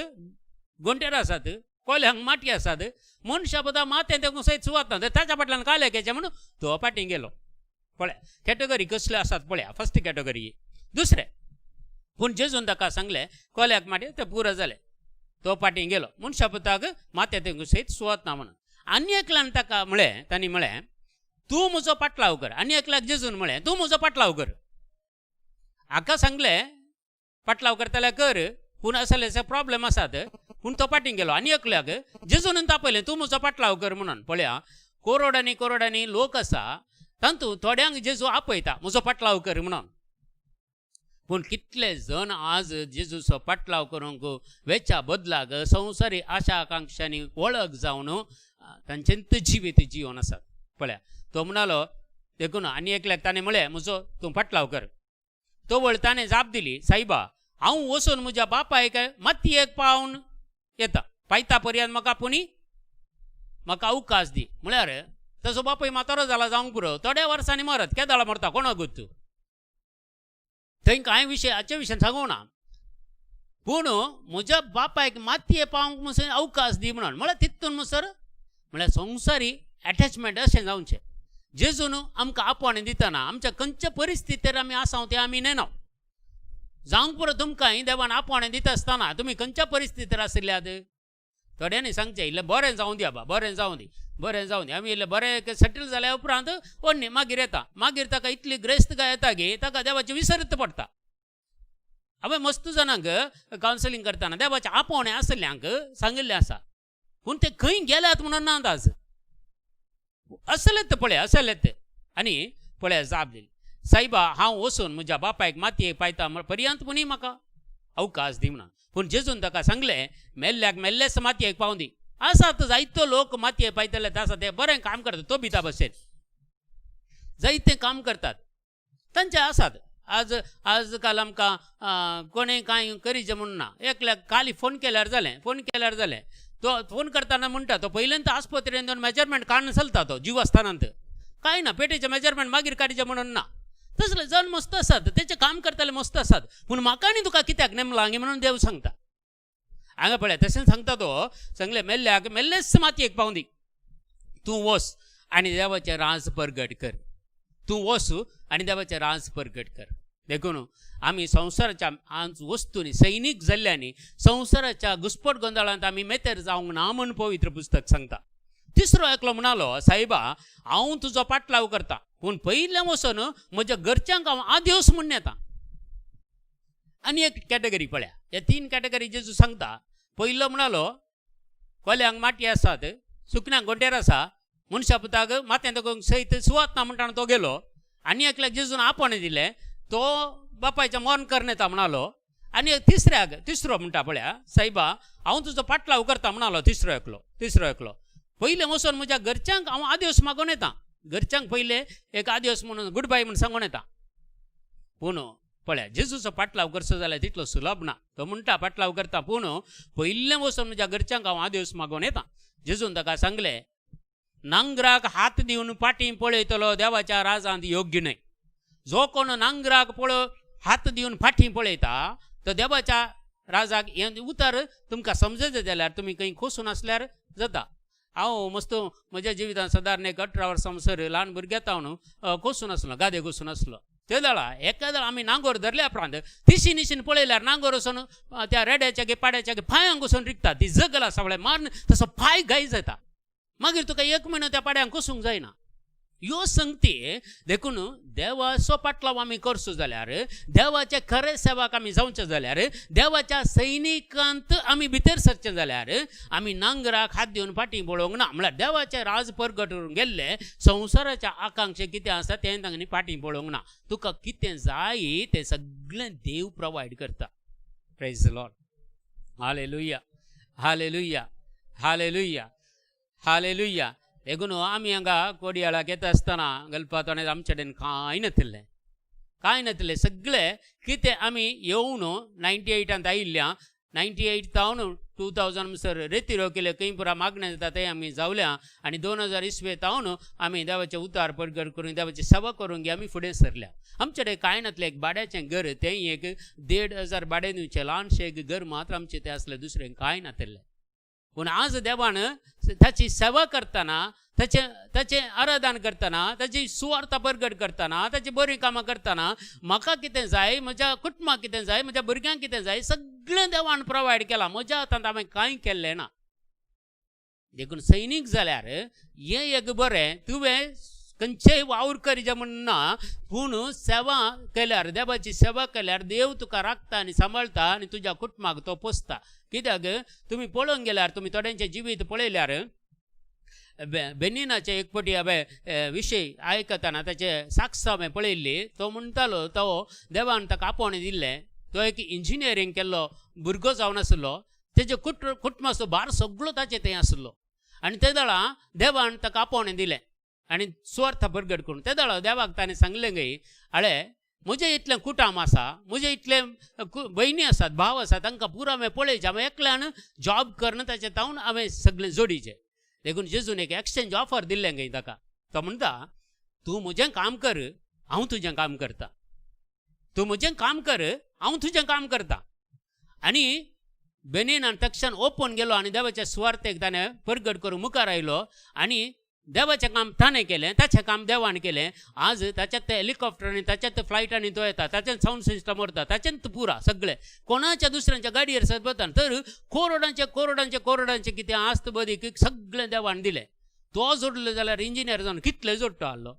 गोंटेर आसात, कोल्यांक माटी आसात, मनशा पदा माथें तेकून सयत सुवात ना ताच्या फाटल्यान काले घेचे म्हणून तो फाटीं गेलो. पळया कॅटेगरी कसल्यो आसात पळया, फर्स्ट कॅटेगरी. दुसरें पूण जेजून ताका सांगलें कोल्याक माटी तें पुरो जालें, तो फाटीं गेलो मनशा पुताक माथें तेकून सयत सुवात ना म्हणून. आनी एकल्यान ताका म्हळें, तांणी म्हळें तूं म्हजो पाटलाव कर. आनी एकल्याक जेजून म्हळें तूं म्हजो पाटलाव कर. हाका सांगलें पाटलाव करतल्या कर, पूण असले प्रॉब्लेम आसात, पूण तो फाटीं गेलो. आनी एकल्याक जेजून तापयलें तूं म्हजो पाटलाव कर म्हणून. पळया करोडांनी करोडांनी लोक आसा तातूंत थोड्यांक जेजू आपयता म्हजो पाटलाव कर म्हणून. पूण कितले जण आज जेजूचो पाटलाव करूंक वेच्या बदलाक संवसारी आशा आकांक्षांनी वळख जावन तांचेंत जिवीत जिवन आसात. पळया तो म्हणालो देखून आनी एकल्याक ताणें म्हळें म्हजो तूं पाटलाव कर. तो वळ ताणें जाप दिली सायबा हांव वचून म्हज्या बापायक मातयेक पावन येता पायता पर्यंत म्हाका पुणी म्हाका अवकाश दी. म्हळ्यार तसो बापूय म्हातारो जाला जावंक पुरो, थोड्या वर्सांनी मरत केदाळा मरता कोणाक गोत्तू थंय कांय विशय हाचे विशयान सांगूंक ना, पूण म्हज्या बापायक मातये पावंक म्हणसर अवकाश दी म्हणून. म्हळ्यार तितून म्हणसर म्हळ्यार संवसारी एटॅचमेंट अशें जावचें. जेजून आमकां आपोवणें दितना आमच्या खंयच्या परिस्थितीर आमी आसा तें आमी नेना. जावंक पुरो तुमकां देवान आपोवणें दिता आसतना तुमी खंयच्या परिस्थितीर आशिल्ल्यात. थोड्यांनी सांगचें इल्लें बरें जावं दी बाबा, बरें जावं दी, बरें जावं दी. आमी इल्लें बरें सेटल जाल्या उपरांत ओन्नी मागीर येता, मागीर ताका इतली ग्रेस्तकाय येता की ताका देवाची विसरत पडटा. हांवें मस्त जाणांक कावन्सिलींग करतना देवाचें आपोवणें आशिल्ल्यांक सांगिल्लें आसा, पूण ते खंय गेल्यात म्हणून ना अंदाज. असलेत पळय असलेत. आनी पळय जाप दिली सायबा हांव वचून म्हज्या बापायक मातयेक पायता पर्यंत पुणी म्हाका अवकाश दी म्हणून. पूण जेजून ताका सांगलें मेल्ल्याक मेल्लेच मातयेक पावूं दी. आसात जायतो लोक मातये पायतले आसा ते बरें काम करता तो बिता भशेन. जायतें काम करतात तांचे आसात. आज आजकाल आमकां कोणें कांय करीचें म्हूण ना. एकल्याक काली फोन केल्यार जालें, फोन केल्यार जालें. तो फोन करतना म्हणटा तो पयल्यान आस्पत्रेन मेजरमेंट काडून चलता तो जीव आसतना कांय ना, पेटेचें मेजरमेंट मागीर काडचें म्हणून ना. तसले जण मस्त आसात, तेचें काम करतले मस्त आसात, पूण म्हाका आनी तुका कित्याक नेमला म्हणून देव सांगता. हांगा पळय तशें सांगता तो सांगलें मेल्ल्याक मेल्लेच मातयेक पावंदी, तूं वच आनी देवाचें राज परगट कर, तूं वच आनी देवाचें राज परगट कर. देखून आमी संवसाराच्या वस्तूंनी सैनीक जाल्ल्यांनी संवसाराच्या घुस्पट गोंदळांत आमी मेतेर जावंक ना म्हूण पवित्र पुस्तक सांगता. तिसरो एकलो म्हणालो, सायबा हांव तुजो पाटलाव करता, पूण पयलें वचून म्हज्या घरच्यांक हांव आदेवस म्हूण येता. आनी एक कॅटेगरी पळया, ह्या तीन कॅटेगरी जेजू सांगता. पयलो म्हणालो कोल्यांक माटी आसात, सुकण्यांक गोंटेर आसा, मनशा पुताक माथ्यांत सयत सुवात ना म्हणटा तो गेलो. आनी एकल्याक जेजून आपोवणें दिलें, तो बापायचें मरण करून येता म्हणालो. आनी तिसऱ्याक तिसरो म्हणटा पळया, सायबा हांव तुजो पाटलाव करता म्हणालो तिसरो एकलो. तिसरो एकलो पयलें वचून म्हज्या घरच्यांक हांव आदेवस मागून येता, घरच्यांक पयलें एक आदेवस म्हणून गुड बाय म्हूण सांगून येता. पूण पळया जेजूचो पाटलाव करचो जाल्यार तितलो सुलभ ना. तो म्हणटा पाटलाव करता, पूण पयलें वचून म्हज्या घरच्यांक हांव आदेवस मागून येता. जेजून ताका सांगलें, नांगराक हात दिवन पाटी पळयतलो देवाच्या राजांत योग्य न्हय. जो कोण नांगराक पळय हात दिवन फाटीं पळयता तो देवाच्या राजाक हें उतर तुमकां समजता जाल्यार तुमी खंय खोसून आसल्यार जाता. हांव मस्त म्हज्या जिवितांत सादारण एक 18 वर्सां म्हणसर ल्हान भुरग्यां हांव कोसून आसलो, गादे कोसून आसलो. ते वेळा एका वेळा आमी नांगोर धरल्या उपरांत तिशी निशीन पळयल्यार नांगोर वचून त्या रेड्याच्या गे पाड्याच्या गे पांयांक वचून रिगता, ती जगल आसा म्हळ्यार मारून तसो पांय गाय जाता. मागीर तुका एक म्हयनो त्या पाड्यांक कोसूंक जायना. ह्यो संगती देखून देवाचो पाटलाव आमी करचो जाल्यार, देवाचे खरे सेवाक आमी जावचें जाल्यार, देवाच्या सैनिकांत आमी भितर सरचें जाल्यार आमी नांगराक हात दिवन फाटीं पळोवंक ना. म्हळ्यार देवाचें राज परगट गेल्लें संवसाराच्या आकांक्षा कितें आसा तें तांणी फाटीं पळोवंक ना. तुका कितें जाय तें सगळें देव प्रोवायड करता. Praise the Lord. Hallelujah, hallelujah, hallelujah, hallelujah. देखून आमी हांगा कोडयाळाक येता आसतना गल्पातोणे आमचे कडेन कांय नातिल्लें, कांय नातिल्लें. सगळें कितें आमी येवन 98 आयिल्ल्या, 98 तावन 2000 म्हणसर रेती रोकिल्ले खंय पुरा मागणें जाता तें आमी जावल्या आनी 2000 इसवे तावन आमी देवाचें उतार परगट करून देवाची सेवा करूंक आमी फुडें सरल्या. आमचे कडेन कांय नातलें, एक भाड्याचें घर, तें एक 1500 भाडें दिवचें ल्हानशें एक घर मात्र आमचें तें आसलें, दुसरें कांय नातिल्लें. पूण आज देवान ताची सेवा करतना, ताचें ताचें आराधन करतना, ताची सुवार्थ परगट करतना, ताची बरीं कामां करतना म्हाका कितें जाय, म्हज्या कुटुंबाक कितें जाय, म्हज्या भुरग्यांक कितें जाय, सगळें देवान प्रोवायड केलां. म्हज्या हातांत हांवें कांय केल्लें ना. देखून सैनीक जाल्यार हें एक बरें, तुवें खंयचेय वावर करीजे म्हण ना, पूण सेवा केल्यार, देवाची सेवा केल्यार देव तुका राखता आनी सांबाळटा आनी तुज्या कुटुंबाक तो पोसता. कित्याक तुमी पळोवंक गेल्यार, तुमी थोड्यांचें जिवीत पळयल्यार बेनिनाचे एक पटी हांवें विशय आयकतना ताचे साक्ष हांवें पळयल्ली. तो म्हणटालो तो देवान ताका आपोवणें दिल्लें, तो एक इंजिनियरींग केल्लो भुरगो जावन आसलो, तेजे कुटुंबाचो भार सगळो ताचे थंय आसलो आनी ते वेळा देवान ताका आपोवणें दिलें आनी सुवार्थ परगट करून ते वेळा देवाक ताणें सांगलें गय, आळे म्हजें इतलें कुटाम आसा, म्हजें इतलें भयणी आसात, भाव आसा, तांकां पुरो हांवें पळयचें, हांवें एकल्यान जॉब करून ताचें तावन हांवें सगळें जोडीचें. देखून जेजून एक एक्सचेंज ऑफर दिल्लें गय ताका. तो म्हणटा, तूं म्हजें काम कर, हांव तुजें काम करता, तूं म्हजें काम कर, हांव तुजें काम करता. आनी बेनीनान तक्षण ओपन गेलो आनी देवाच्या सुवार्थेक ताणें परगट करून मुखार आयलो आनी देवाचें काम ताणें केलें, ताचें काम देवान केलें. आज ताच्यात हेलिकॉप्टरांनी, ताच्यात फ्लायटांनी तो येता, ताच्यात सावंड सिस्टम व्हरता, ताच्यात पुरा सगळें कोणाच्या दुसऱ्यांच्या गाडयेर सद वता. तर कोरोडांचे कोरोडांचे कोरोडांचे कितें आस्त बदीक सगळें देवान दिलें. तो जोडलो जाल्यार इंजिनियर जावन कितले जोडटो आहलो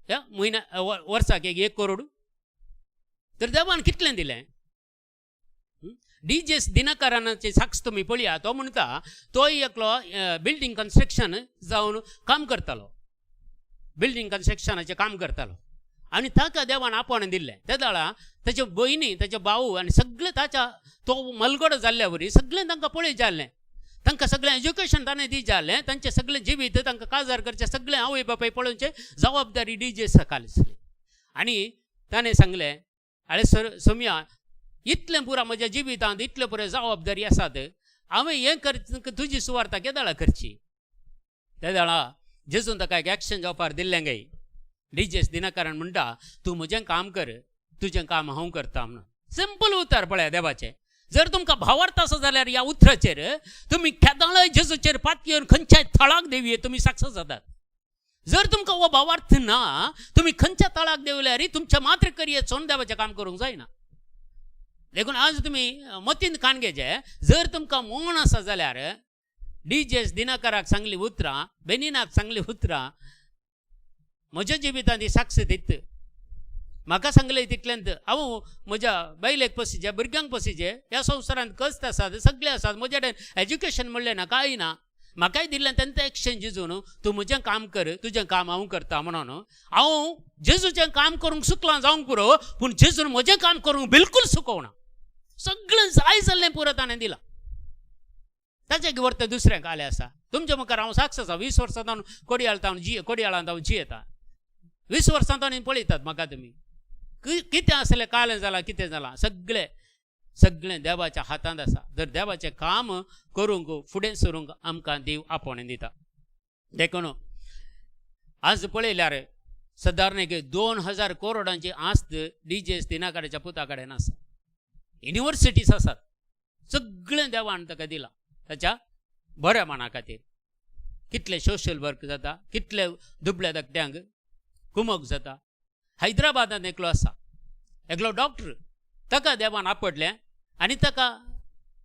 ह्या म्हयन्या वर्साक 1 करोड, तर देवान कितलें दिलें. डीजेस दिनकरानाचे साक्ष तुमी पळया, तो म्हणटा तोय एकलो बिल्डींग कन्स्ट्रक्शन जावन काम करतालो, बिल्डींग कन्स्ट्रक्शनाचें काम करतालो आनी ताका देवान आपोवणें दिल्लें. ते वेळा ताचे भयणी, ताचे भाऊ आनी सगळे ताच्या तो मलगडो जाल्ल्या वरी सगळें तांकां पळय जाल्लें. तांकां सगळें एज्युकेशन ताणें दी जालें, तांचें सगळें जिवीत, तांकां काजार करचें सगळें आवय बापाय पळोवचें जबाबदारी डी जे सकाल आसली. आनी ताणें सांगलें, आरे सर सोम्या, इतलें पुरा म्हज्या जिवितांत इतलें पुरा जबाबदारी आसात, हांवें हें कर तुजी सुवार्ता केदाळा करची. तेदाळा जेजून ताका एक एक्शन ऑफर दिल्लें गाय. डीजेस दिनाकरण म्हणटा, तूं म्हजें काम कर, तुजें काम हांव करता म्हणून. सिंपल उतर पळया देवाचें. जर तुमकां भावार्थ आसा जाल्यार ह्या उतराचेर तुमी केदाळय जेजूचेर पातयेवन खंयच्याय थळाक देंवये, तुमी सक्सेस जातात. जर तुमकां हो भावार्थ ना, तुमी खंयच्या थळाक देंवल्यार तुमच्या मात्र करये सोन देवाचें काम करूंक जायना. देखून आज तुमी मतीन कान घेचे, जर तुमकां मोन आसा जाल्यार डीजेस दिनाकराक सांगली उतरां, बेनिनाक सांगली उतरां, म्हज्या जिवितांत ही साक्ष दित म्हाका सांगलें तितल्यांत हांव म्हज्या बायलेक पोसिजे, भुरग्यांक पोसिजे, ह्या संवसारांत कश्ट आसात, सगळे आसात, म्हज्या कडेन एज्युकेशन म्हणलें ना, कांय ना, म्हाकाय दिल्लें तेंचें एक्सचेंज जेजून, तूं म्हजें काम कर, तुजें काम हांव करता म्हणून. हांव जेजूचें काम करूंक चुकलां जावंक पुरो, पूण जेजून म्हजें काम करूंक बिलकूल चुकोवना. सगळें जाय जाल्लें पुरो ताणें दिलां. ताचें वर्त दुसरें कालें आसा. तुमच्या मुखार हांव साक्ष आसा, 20 वर्सां तावन कोडयाळ तावन जी कोडयाळांत हांव जियेता, 20 वर्सां तावन पळयतात म्हाका तुमी कितें आसलें कालें जालां, कितें जालां, सगळें सगळें देवाच्या हातांत आसा. जर देवाचें काम करूंक फुडें सरूंक आमकां देव आपोवणें दिता. देखून आज पळयल्यार सदारण एक 2000 करोडांची आस्त डीजेस दिनाकराच्या पुता कडेन आसा. युनिवर्सिटीज आसात, सगळें देवान ताका दिलां ताच्या बऱ्या मना खातीर. कितले सोशल वर्क जाता, कितले दुबळ्या धाकट्यांक कुमक जाता. हैदराबादांत एकलो आसा, एकलो डॉक्टर, ताका देवान आपडलें आनी ताका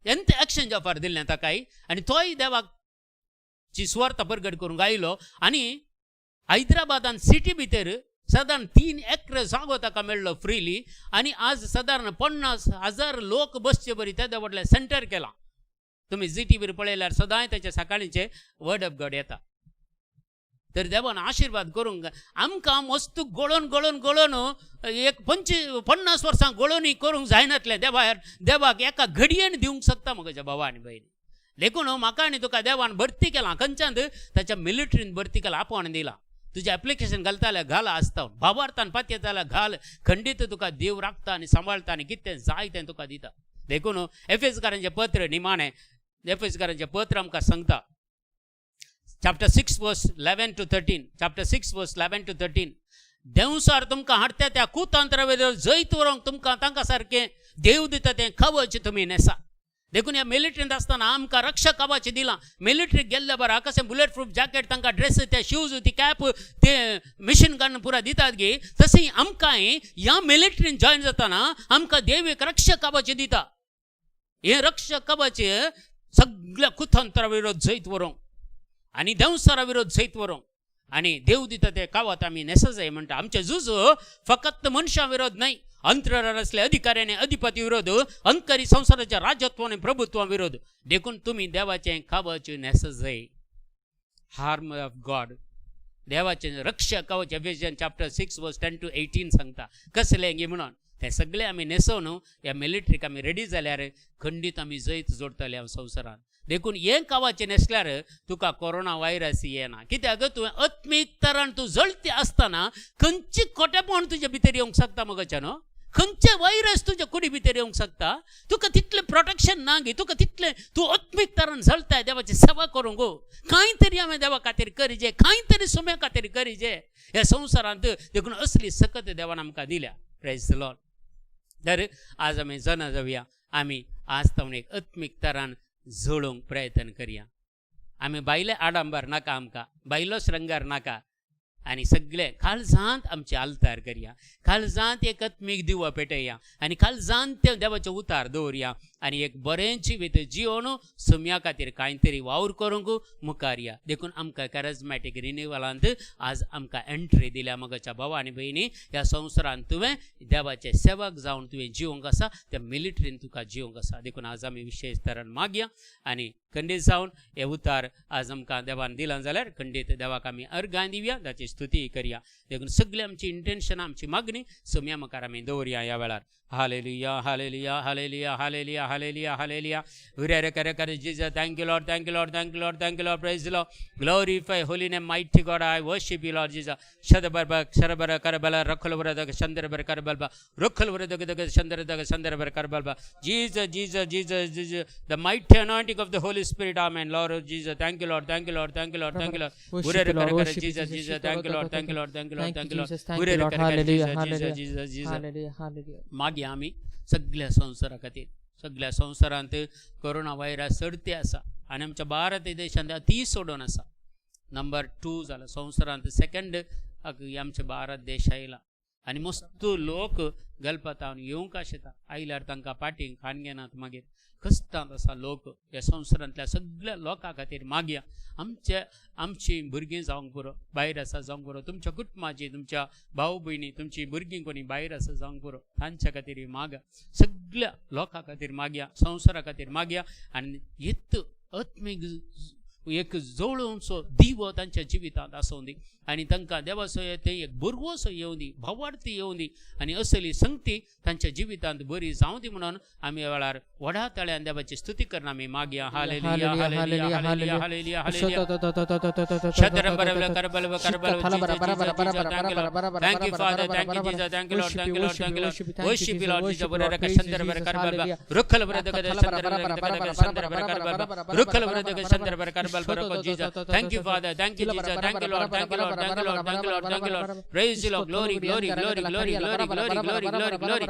एंत एक्सचेंज ऑफर दिल्लें ताकाय, आनी तोय देवाक ची सुवार्थ परगट करूंक आयलो. आनी हैदराबादान सिटी भितर सादारण 3 एकर जागो ताका मेळ्ळो फ्रिली, आनी आज सादारण 50,000 लोक बसचे बरी तेदो व्हडलें सेंटर केलां. तुमी जी टी व्हीर पळयल्यार सदांय ताच्या सकाळींचे वर्ड ऑफ गॉड येता. तर देवान आशिर्वाद करूंक आमकां मस्त गळोवन गळोवन गळोवन एक 50 वर्सां गळोवनी करूंक जायनातलें. देवाक एका घडयेन दिवंक शकता म्हज्या भावा आनी भयणी. देखून म्हाका आनी तुका देवान भरती केलां, खंयच्यान ताच्या मिलिटरीन भरती केलां, आपोवणें दिलां. तुजें एप्लिकेशन घालता जाल्यार घाल, आसता भावार्थान पातयेता जाल्यार घाल, खंडीत तुका देव राखता आनी सांबाळटा आनी कितें जाय तें तुका दिता. देखून एफेसकारांचें पत्र निमाणें, एफेसकारांचें पत्र आमकां सांगता, chapter 6 verse 11 to 13, chapter 6 verse 11 to 13, देंवसार तुमकां हाडटा त्या कुतंत्रा वेल्यार जैत व्हरूंक तुमकां तांकां सारकें देव दिता तें कवच तुमी न्हेसा. देखून ह्या मिलिटरींत आसतना आमकां रक्षा कवच दिलां. मिलिटरीक गेल्ल्या बरा कशें बुलेट प्रूफ जॅकेट, तांकां ड्रेस, ते शूज, ती कॅप, ते मिशीन गन पुरा दितात गे, तशें आमकांय ह्या मिलिटरीन जॉयन जातना आमकां देव एक रक्षा कवच दिता. हें रक्षा कवच सगळ्या कुतंत्रा विरोध जैत व्हरूंक आनी देंवसारा विरोध जैत व्हरूंक आनी देव दिता ते कावत आमी न्हेस जाय म्हणटा. आमचें झूज फकत मनशां विरोध न्हय, अंतराळ आसले अधिकारी आनी अधिपती विरोध, अंतकरी संवसाराच्या राजत्व आनी प्रभुत्वा विरोध. देखून तुमी देवाचें कवच न्हेस जाय, हार्म ऑफ गॉड, देवाचें रक्षा कवच. Ephesian chapter 6 verse 10 to 18 सांगता कसलें गी म्हणून. तें सगळें आमी न्हेसोवन ह्या मिलिटरीक आमी रेडी जाल्यार खंडीत आमी जैत जोडटले ह्या संवसारांत. देखून हें कवच न्हेसल्यार तुका कोरोना व्हायरस येना. कित्याक तुवें आत्मीक तरान तूं जळती आसतना खंयची खोटेपण तुजे भितर येवंक शकता मगोच्या न्हू, खंयचे व्हायरस तुज्या कुडी भितर येवंक शकता. तुका तितलें प्रोटेक्शन ना गे, तुका तितलें तूं आत्मीक तरान जळताय देवाची सेवा करूंक. कांय तरी हांवें देवा खातीर करिजे, कांय तरी सुम्या खातीर करिजे ह्या संवसारांत. देखून असली सकत देवान आमकां दिल्या. Praise the Lord. तर आज आमी जाणा जावया, आमी आज तावन एक आत्मीक तरान जळोवंक प्रयत्न करया. आमी बायले आडंबर नाका आमकां, बायलो श्रंगार नाका, आनी सगळे काळजांत आमचे आल्तार करया, काळजांत एक आत्मीक दिवो पेटया आनी काळजांत ते देवाचें उतार दवरया आनी एक बरें जिवीत जिवन सम्या खातीर कांय तरी वावर करूंक मुखार या. देखून आमकां कॅरिज्मॅटीक रिन्युवलांत आज आमकां एंट्री दिल्या. मगाच्या भावा आनी भयणी, ह्या संवसारांत तुवें देवाचे सेवक जावन तुवें जिवंक आसा, त्या मिलिटरीन तुका जिवंक आसा. देखून आज आमी विशेश तरान मागया आनी खंडीत जावन हे उतार आज आमकां देवान दिलां जाल्यार खंडीत देवाक आमी अर्गां दिवया, ताची स्तुती करया. देखून सगळी आमची इंटेन्शन, आमची मागणी सम्या मुखार आमी दवरया ह्या वेळार. Hallelujah, hallelujah, hallelujah, hallelujah, hallelujah, hallelujah. Urere Jesus, thank you Lord, thank you Lord, thank you Lord, thank you Lord, praise the Lord. Glorify holy name, mighty God, I worship you Lord Jesus. Shadabarba, Sharabara Karabala, Rakulvara, Chandrabar Karabalba, Rukulvara, Chandra, Chandrabar Karabalba. Jesus, Jesus, Jesus, Jesus, the mighty anointing of the Holy Spirit. Amen. Lord Jesus, thank you Lord, thank you Lord, thank you Lord, thank you Lord. Urere Jesus, Jesus, thank you Lord, thank you Lord, thank you Lord, thank you Lord. Urere Jesus, Jesus, Jesus, Jesus. Hallelujah, hallelujah. मागीर आमी सगळ्या संवसारा खातीर, सगळ्या संवसारांत corona virus चडते आसा आनी आमच्या भारत देशांत अती सोडून आसा. नंबर 2 जाला संवसारांत, सेकंड आमच्या भारत देश आयला आनी मस्त लोक गल्पतावन येवंक आशेता. आयल्यार तांकां पाटींग खाण घेनात, मागीर कश्टांत आसा लोक. ह्या संवसारांतल्या सगळ्या लोकां खातीर मागया. आमचे आमची भुरगीं जावंक पुरो, भायर आसा जावंक पुरो, तुमच्या कुटुंबाची, तुमच्या भाव भयणी, तुमची भुरगीं कोणी भायर आसा जावंक पुरो, तांच्या खातीर मागया. सगळ्या लोकां खातीर मागया, संवसारा खातीर मागया. आनी येत आत्मीक एक जवळूनसो दिवो तांच्या जिवितांत आसूं दी आनी तांकां देवाचो ते एक भरवोसो येवं दी, भावार्थी येवं दी आनी असली संगती तांच्या जिवितांत बरी जावं दी म्हणून आमी वेळार व्हडा तळ्यान देवाची स्तुती करून आमी मागया. Hallelujah, hallelujah, hallelujah, hallelujah, hallelujah. Thank you Father, thank you Jesus, thank you Lord, thank you Lord, thank you Lord. Worship you Lord Jesus. Jesus. Thank you Father, thank you Jesus, thank you Lord, thank you Lord, thank you Lord, thank you Lord, thank you Lord. Praise you Lord, glory, glory, glory, glory, glory, glory, glory, glory, glory.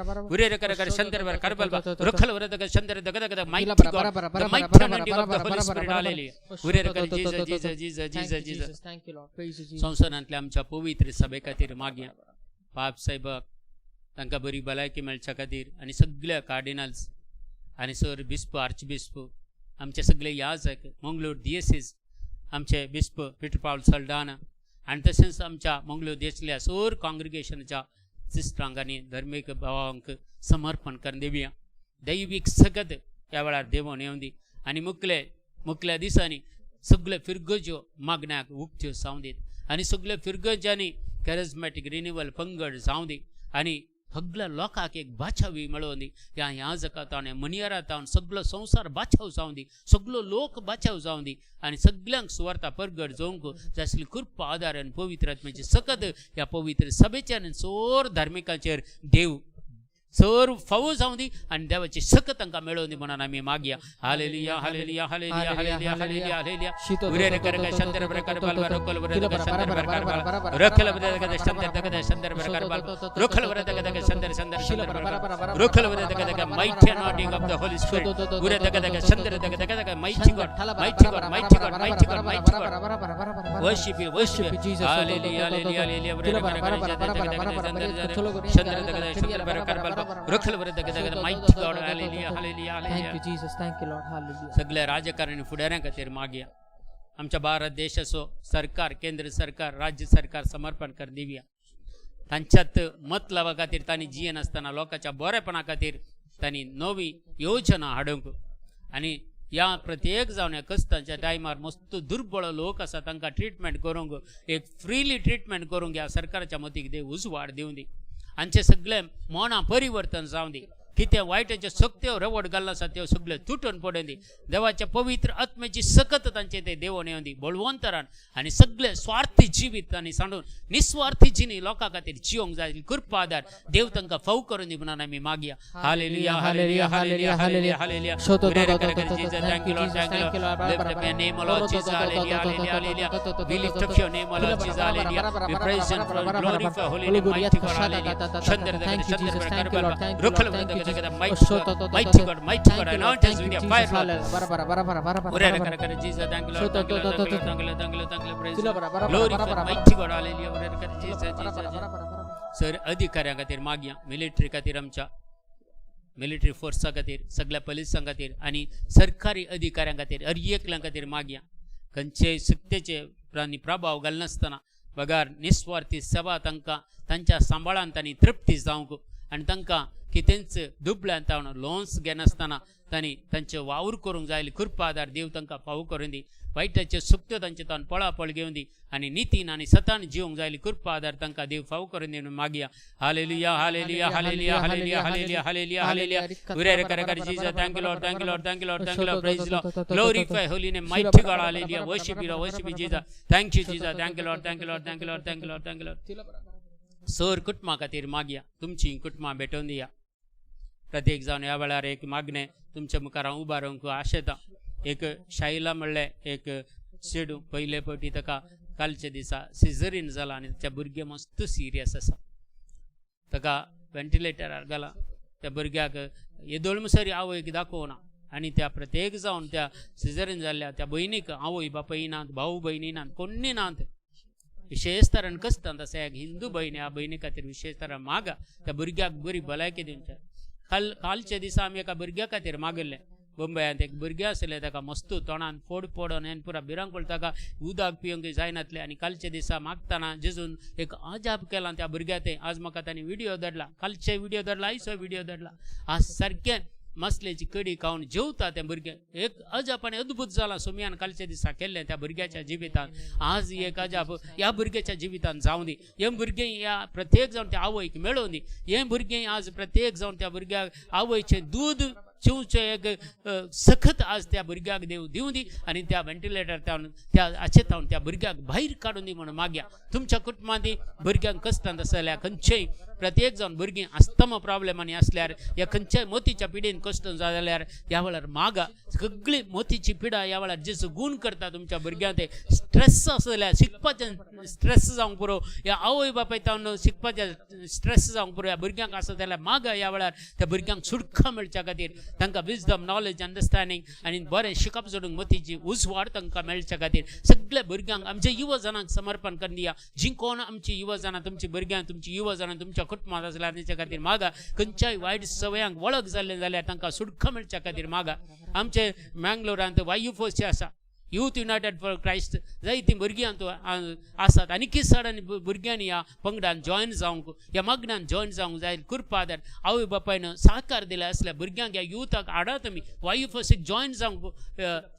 Mighty God, the mighty anointing of the Holy Spirit. Hallelujah. Jesus, Jesus, Jesus, Jesus, Jesus. Thank you Lord, praise you Jesus. संवसारांतल्या आमच्या पवित्र सभे खातीर मागया. पाप साहेबाक तांकां बरी भलायकी मेळच्या खातीर आनी सगळ्या कार्डिनल्स आनी सर बिस्प, आर्च बिस्प, आमचे सगळे याजक, मंगळूर दियसीस, आमचे बिस्प पिटर पावल सल्डाना आनी तशेंच आमच्या मंगळूर देशल्या सोर काँग्रिगेशनाच्या सिस्टरांक आनी धर्मीक भावांक समर्पण करून दिवया. दैवीक सगत ह्या वेळार देवोन येवं दी आनी मुखले मुखल्या दिसांनी सगळे फिरगज्यो मागण्याक उक्त्यो जावं दीत आनी सगळे फिरगज्यांनी कॅरिज्मॅटीक रिन्युअल पंगड जावं दी आनी सगळ्या लोकांक एक बाचावी मेळोवन दी. ह्या ह्या जगांत मनियरांत सगळो संवसार बाचाव जावं दी, सगळो लोक बाचाव जावं दी आनी सगळ्यांक सुवार्ता परगट जावंक जासली कृपा आदार आनी पवित्र आत्म्याची सकत ह्या पवित्र सभेचेर आनी सोर धार्मिकांचेर देव सर फावो जावं दी आनी देवाची सकत तांकां मेळोवन दी म्हणून आमी मागया. Hallelujah, hallelujah, hallelujah, hallelujah, hallelujah, hallelujah. उरेरे करे शंकर प्रकार बाल रकल बर शंकर प्रकार बाल रखल बर शंकर शंकर प्रकार बाल रखल बर शंकर शंकर शंकर रखल बर mighty anointing of the Holy Spirit. उरे दग शंकर दग दग mighty God, mighty God, mighty God, mighty God, mighty God. Worship you, worship you Jesus. Hallelujah, hallelujah, hallelujah. उरेरे करे शंकर दग शंकर प्रकार बाल रखल बर दग mighty God. Hallelujah, hallelujah, Thank hallelujah. you Jesus, thank you Lord, hallelujah. सगळ्या राजकारणी फुडाऱ्यां खातीर मागया. आमच्या भारत देशाचो सरकार, केंद्र सरकार, राज्य सरकार समर्पण कर दिवया. तांच्यात मत लावा खातीर तांणी जियेनासतना लोकांच्या बरेपणा खातीर तांणी नवी योजना हाडूंक आनी ह्या प्रत्येक जावन ह्या कश्टांच्या टायमार मस्त दुर्बळ लोक आसा तांकां ट्रिटमेंट करूंक, एक फ्रिली ट्रिटमेंट करूंक ह्या सरकाराच्या मतीक देव उजवाड दिवं दी. हांचे सगळे मनां परिवर्तन जावं दी. कितें वायटाच्यो सक्त्यो रवड घाल्लो आसा त्यो सगळ्यो तुटून पडून दी. देवाच्या पवित्र आत्म्याची सकत तांचे ते देवोन येवन दी बळवंतरान आनी सगळे स्वार्थी जिवीत आनी सांडून निस्वार्थी जिणी लोकां खातीर जिवंक जाय कृपा आदार देव तांकां फाव करून दी म्हणून आमी मागया. Hallelujah, hallelujah, hallelujah, hallelujah, hallelujah. Thank you Lord, thank you Lord. Lift up your name, O Lord Jesus. Hallelujah, hallelujah, hallelujah. We lift up your name, O Lord Jesus. Hallelujah. We praise and glorify holy name, mighty God. Hallelujah. Chandra Thank you Chandra Jesus, thank you Lord, thank you Rukhal Lord, thank you Jesus. Mighty God, mighty God, mighty God, anoint us with your fire, Lord. Urere kare kare Jesus, thank you Lord, thank you Lord, thank you Lord, thank you Lord, thank you Lord, thank you Lord, praise you. Glorify mighty God, hallelujah. Urere kare Jesus, Jesus, Jesus. Sir अधिकाऱ्यां खातीर मागया. Military खातीर, आमच्या military फोर्सा खातीर, सगळ्या पोलिसां खातीर आनी सरकारी अधिकाऱ्यां खातीर, हर एकल्यां खातीर मागया. खंयचेय सक्तेचे आनी प्रभाव घालनासतना बगार निस्वार्थी सेवा तांकां तांच्या सांबाळान तांणी तृप्ती जावंक आनी तांकां कितेंच दुबळ्यान तावन लोन्स घेनासतना तांणी तांचे वावर करूंक जाय कृपा आदार देव तांकां फावो करून दी. वायटाच्यो सुक्त्यो तांचे तावन पळापळ घेवन दी आनी नितीन आनी सतान जिवंक जाय कृपा आदार तांकां देव फावो करून दी म्हणून मागया. Hallelujah, hallelujah, hallelujah, hallelujah, hallelujah, hallelujah, hallelujah. उरे कर कर Jesus. Thank you Lord, thank you Lord, thank you Lord, thank you Lord. Praise Lord, glorify holy name, mighty God. Hallelujah. Worship you, worship you Jesus. Thank you Jesus. Thank you Lord, thank you Lord, thank you Lord, thank you Lord, thank you Lord. Sir कुटुंबा खातीर मागया, तुमची कुटुंबां भेटोवन दिया. प्रत्येक जावन ह्या वेळार एक मागणें तुमच्या मुखार हांव उबा रावंक आशेता. एक शायला म्हणलें एक चेडूं पयले फावटी ताका कालच्या दिसा सिजरीन जाला आनी त्या भुरगें मस्त सिरियस आसा. ताका व्हेंटिलेटरार घाला. त्या भुरग्याक येदोळ मुसरी आवयक दाखोवना आनी त्या प्रत्येक जावन त्या सिजरीन जाल्ल्या त्या भयणीक आवय बापाय नात, भाऊ भयणी नात, कोण्णी नात. विशेष तरान कस्तांत आसा एक हिंदू भयणी, ह्या भयणी खातीर विशेष तरान मागा त्या भुरग्याक बरी भलायकी दिवच्या. कालच्या दिसा आमी एका भुरग्या खातीर मागिल्लें. मुंबयांत एक भुरगें आसलें, ताका मस्त तोंडान फोड पडोन आनी पुरा भिरांकूळ, ताका उदक पिवंक जायनातलें. आनी कालच्या दिसा मागतना जेजून एक अजाप केलां त्या भुरग्या तें. आज म्हाका तांणी व्हिडियो धाडला, कालचे व्हिडियो धाडला, आयचो व्हिडियो धाडला. आज सारकें मसल्याची कडी खावन जेवता तें भुरगें. एक अजाप आनी अद्भुत जालां सोमयान कालच्या दिसा केल्लें त्या भुरग्याच्या जिवितान. आज एक अजाप ह्या भुरग्याच्या जिवितान जावं दी. हें भुरगें ह्या प्रत्येक जावन त्या आवयक मेळोवन दी. हें भुरगें आज प्रत्येक जावन त्या भुरग्याक आवयचें दूद चिंवचें एक सखत आज त्या भुरग्याक देव दिवं दी आनी त्या व्हेंटिलेटर त्या हाचे तावन त्या भुरग्याक भायर काडून दी म्हणून मागया. तुमच्या कुटुंबांत भुरग्यांक कश्टांत आसल्यार खंयचेय प्रत्येक जावन भुरगीं आस्तमा प्रॉब्लेमांनी आसल्यार ह्या खंयच्याय मोतीच्या पिडेन कश्ट जाल्यार ह्या वेळार मागा. सगळी मोतीची पिडा ह्या वेळार जेजू गूण करता तुमच्या भुरग्यांक. ते स्ट्रेस आसल्यार शिकपाचें स्ट्रेस जावंक पुरो, ह्या आवय बापाय तावन शिकपाचें स्ट्रेस जावंक पुरो ह्या भुरग्यांक आसत जाल्यार मागा ह्या वेळार त्या भुरग्यांक सुटका मेळच्या खातीर तांकां विजडम, नॉलेज, अंडरस्टँडींग आनी बरें शिकप जोडूंक मोतीची उजवाड तांकां मेळच्या खातीर सगळ्या भुरग्यांक आमच्या युवा जणांक समर्पण करून दिया. जी कोण आमची युवा जाणां, तुमची भुरग्यां, तुमची युवा जाणां तुमच्या कुटुंबांत आसल्यार तेंच्या खातीर मागा. खंयच्याय वायट सवयांक वळख जाल्लें जाल्यार तांकां सुटका मेळच्या खातीर मागा. आमचे मँगलोरांत वायुफोचे आसा, यूथ युनायटेड फॉर क्रायस्ट, जायतीं भुरगीं आसात आनी किसाडांनी भुरग्यांनी ह्या पंगडान जॉयन जावंक, ह्या मागण्यान जॉयन जावंक जाय कृपा आदार आवय बापायन सहकार दिले आसल्या भुरग्यांक ह्या युथाक हाडा तुमी वायुफोसीक जॉयन जावंक.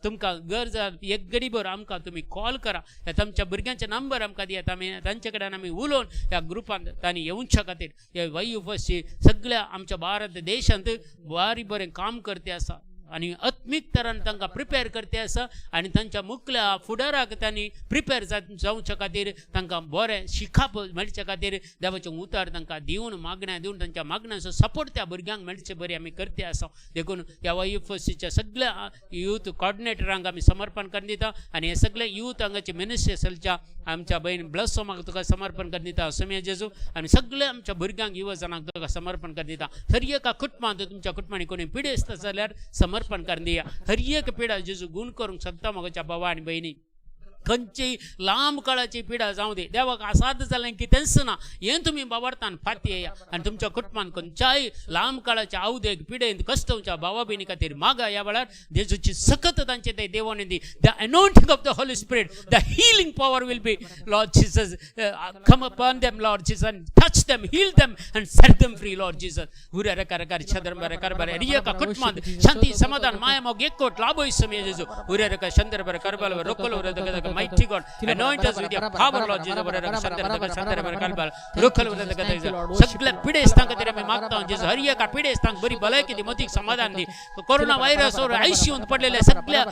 तुमकां गरज एक गडीभर आमकां तुमी कॉल करा, ह्या तुमच्या भुरग्यांचे नंबर आमकां दियात, आमी तांचे कडेन आमी उलोवन ह्या ग्रुपान तांणी येवच्या खातीर ह्या वायुफोसी सगळ्या आमच्या भारत देशांत बारी बरें काम करते आसा आनी आत्मीक तरान तांकां प्रिपेर करते आसा आनी तांच्या मुखल्या फुडाराक तांणी प्रिपेर जावच्या खातीर तांकां बरें शिकप मेळच्या खातीर देवाचें उतर तांकां दिवन मागण्या दिवन तांच्या मागण्यांचो सपोर्ट त्या भुरग्यांक मेळचे बरी आमी करते आसा. देखून ह्या वायुफोसीच्या सगळ्या यूथ कॉर्डिनेटरांक आमी समर्पण करून दिता आनी हे सगळे यूथ हांगाचे मिनिस्ट्री आसलच्या आमच्या भयण ब्लसोमाक तुका समर्पण करून दिता सोम्या जेजू आनी सगळ्या आमच्या भुरग्यांक युवा जाणांक तुका समर्पण करून दिता. हर एका कुटुंबांत तुमच्या कुटुंबांनी कोणी पिडेस्त जाल्यार समर्पण करून दिया. हर एक पिडा जेजू गुण करूंक शकता म्हज्या बाबा आनी भयणी. खंयची लांब काळाची पिडा जावं दी, देवाक आसाद जालें कितेंच ना, हें तुमी बाबार्थान फाती येया आनी तुमच्या कुटुंबान खंयच्याय लांब काळाच्या आवदेक पिडेन कश्टवच्या भावा भयणी खातीर मागा. ह्या वेळार जेजूची सकत तांचे ते देवान दी. The anointing of the Holy Spirit, the healing power will be Lord Jesus come upon them Lord Jesus and touch them, heal them and set them free Lord Jesus. उरे रकार रकार छदर बरे कर बरे रियका कुटुंबांत शांती समाधान माया मोग एककोट लाभोय समय जेजू. उरे रकार चंद्र बरे करबल रोकल उरे दग mighty God, anoint us with your power, Lord Jesus. सगळ्या पिडेस्तांक खातीर आमी मागता जेजू, हर एका पिडेस्तांक बरी भलायकी दी, मतीक समाधान दी. कोरोना व्हायरस वर आयसीयूंत पडलेल्या सगळ्या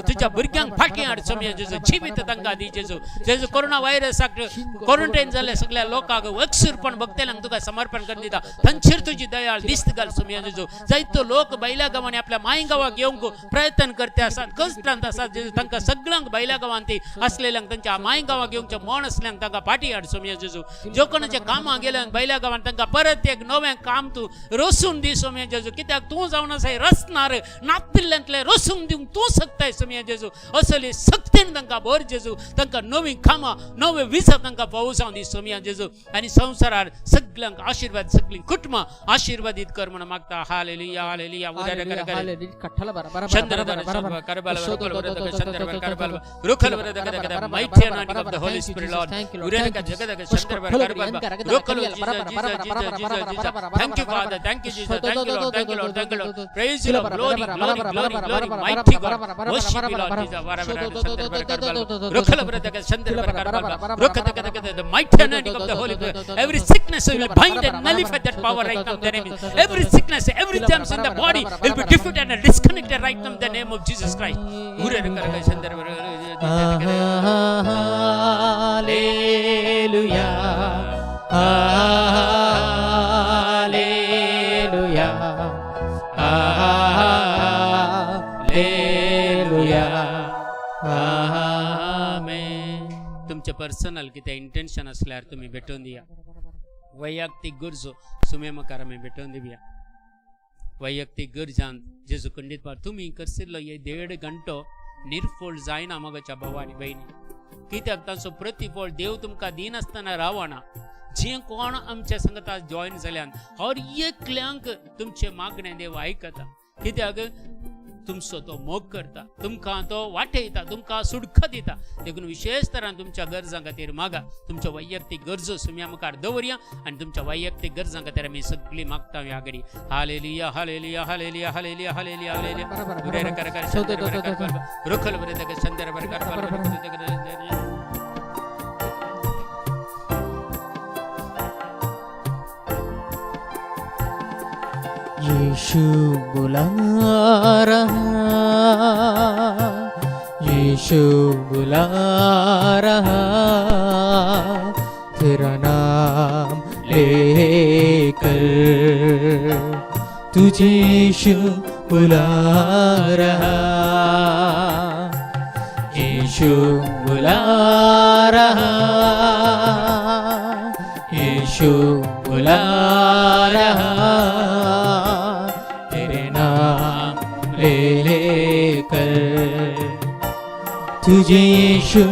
तुज्या भुरग्यांक फाटीं हाड सोम्या जेजू, जिवीत तांकां दी जेजू. जेजू कोरोना व्हायरसाक क्वॉरंटायन जाल्ल्या सगळ्या लोकांक अक्षरपण भक्तेल्यांक तुका समर्पण करून दिता, तांचेर तुजी दयाळ दिस्त घाल सोम्या जेजू. जायतो लोक बैल्या गांवांनी आपल्या माय गांवाक येवंक प्रयत्न करते आसात, कश्टांत आसात जेजू, तांकां सगळ्यांक बैल्या गांवांत ती असलेल्यांक तांच्या माय गांवाक येवचें मन असल्यांक तांकां फाटीं हाड सोम्या जेजू. ज्यो कोणाच्या कामां गेल्यान बैल्या गांवांत तांकां परत एक नवें काम तूं रसून दी सोम्या जेजू, कित्याक तूं जावन आसा रचणार नातिल्ल्यांतलें रसून दिवंक तूं शकताय सोम्या जेजू. असली सक्तीन तांकां भर जेजू, तांकां नवीं कामां नवे विजा तांकां पावो जावं दी सोम्या जेजू. आनी संवसारार सगल्यांक आशिर्वाद, सगळीं कुटुंबां आशिर्वादीत कर म्हणून मागता. Hallelujah, hallelujah. उदार चंद्र Mighty anointing of the Holy Spirit, Lord. Thank you, Father. Thank you, Jesus. Thank you, Lord. Thank you, Lord. Thank you, Lord. Praise you, Lord. Glory, glory, glory, glory. Mighty God. Worship you, Lord Jesus. The mighty anointing of the Holy Spirit. Every sickness will bind and nullify that power right now in the name of Jesus. Every sickness, every germs in the body will be defeated and disconnected right now in the name of Jesus Christ. Hallelujah, hallelujah, hallelujah, आमेन. तुमचे personal कितें intention असल्यार तुमी भेटोवन दिया. वैयक्तीक गरजो सुमे मुखार आमी भेटोवन दिवया. वैयक्तीक गरजान जेजू खंडीत पार तुमी करसिल्लो हे 1.5 घंटो निर्फळ जायना मगच्या भाव आनी भयणी. कित्याक तांचो प्रतिफळ देव तुमकां दिनासतना रावना. जे कोण आमच्या संगता जॉयन जाल्यान हर एकल्यांक तुमचे मागणें देव आयकता. कित्याक तुमचो तो मोग करता, तुमकां तो वाटयता, तुमकां सुडखा दिता. देखून विशेष तरान तुमच्या गरजां खातीर मागा. तुमच्या वैयक्तीक गरजो सुम्या मुखार दवरया आनी तुमच्या वैयक्तीक गरजां खातीर आमी सगळीं मागता ह्या घडी. Hallelujah, hallelujah, hallelujah, hallelujah, hallelujah, hallelujah. यीशु बुला रहा, यीशु बुला रहा, तेरा नाम लेकर तुझे यीशु बुला रहा, यीशु बुला रहा, यीशु बुला रहा, तेरे नाम ले लेकर तुझे यीशु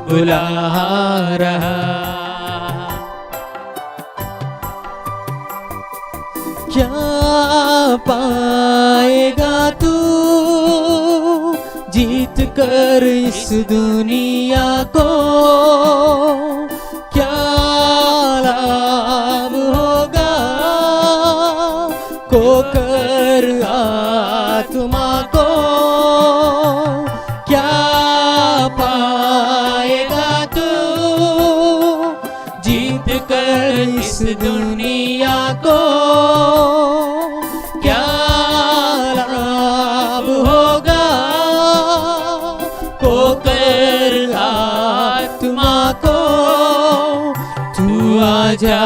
बुला रहा। क्या पाएगा तू जीत कर इस दुनिया को, क्या लाभ होगा खोकर आत्मा को, क्या पाएगा तू जीत कर इस दुनिया को, क्या लाभ होगा खोकर आत्मा को। तू आजा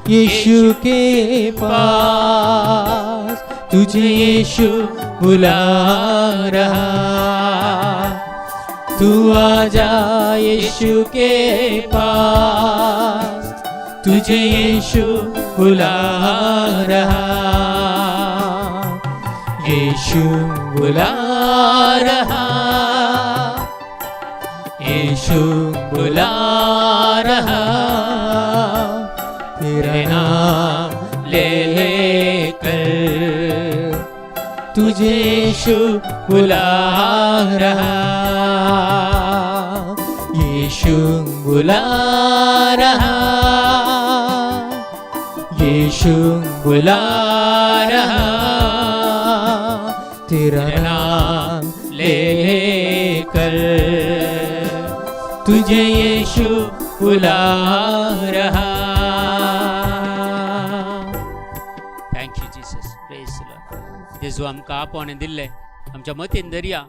यीशु के पास, तुझे यीशु बुला रहा, तू आजा यीशु के पास, तुझे यीशु बुला रहा, यीशु बुला रहा, यीशु बुला रहा, तेरा नाम ले लेकर तुझे यीशु बुला रहा, यीशु बुला रहा, यीशु बुला रहा, तेरा नाम लेकर तुझे यीशु बुला रहा। Thank you Jesus. Praise Lord. जेजू आमकां आपोवणें दिल्लें आमच्या मतीन दर्या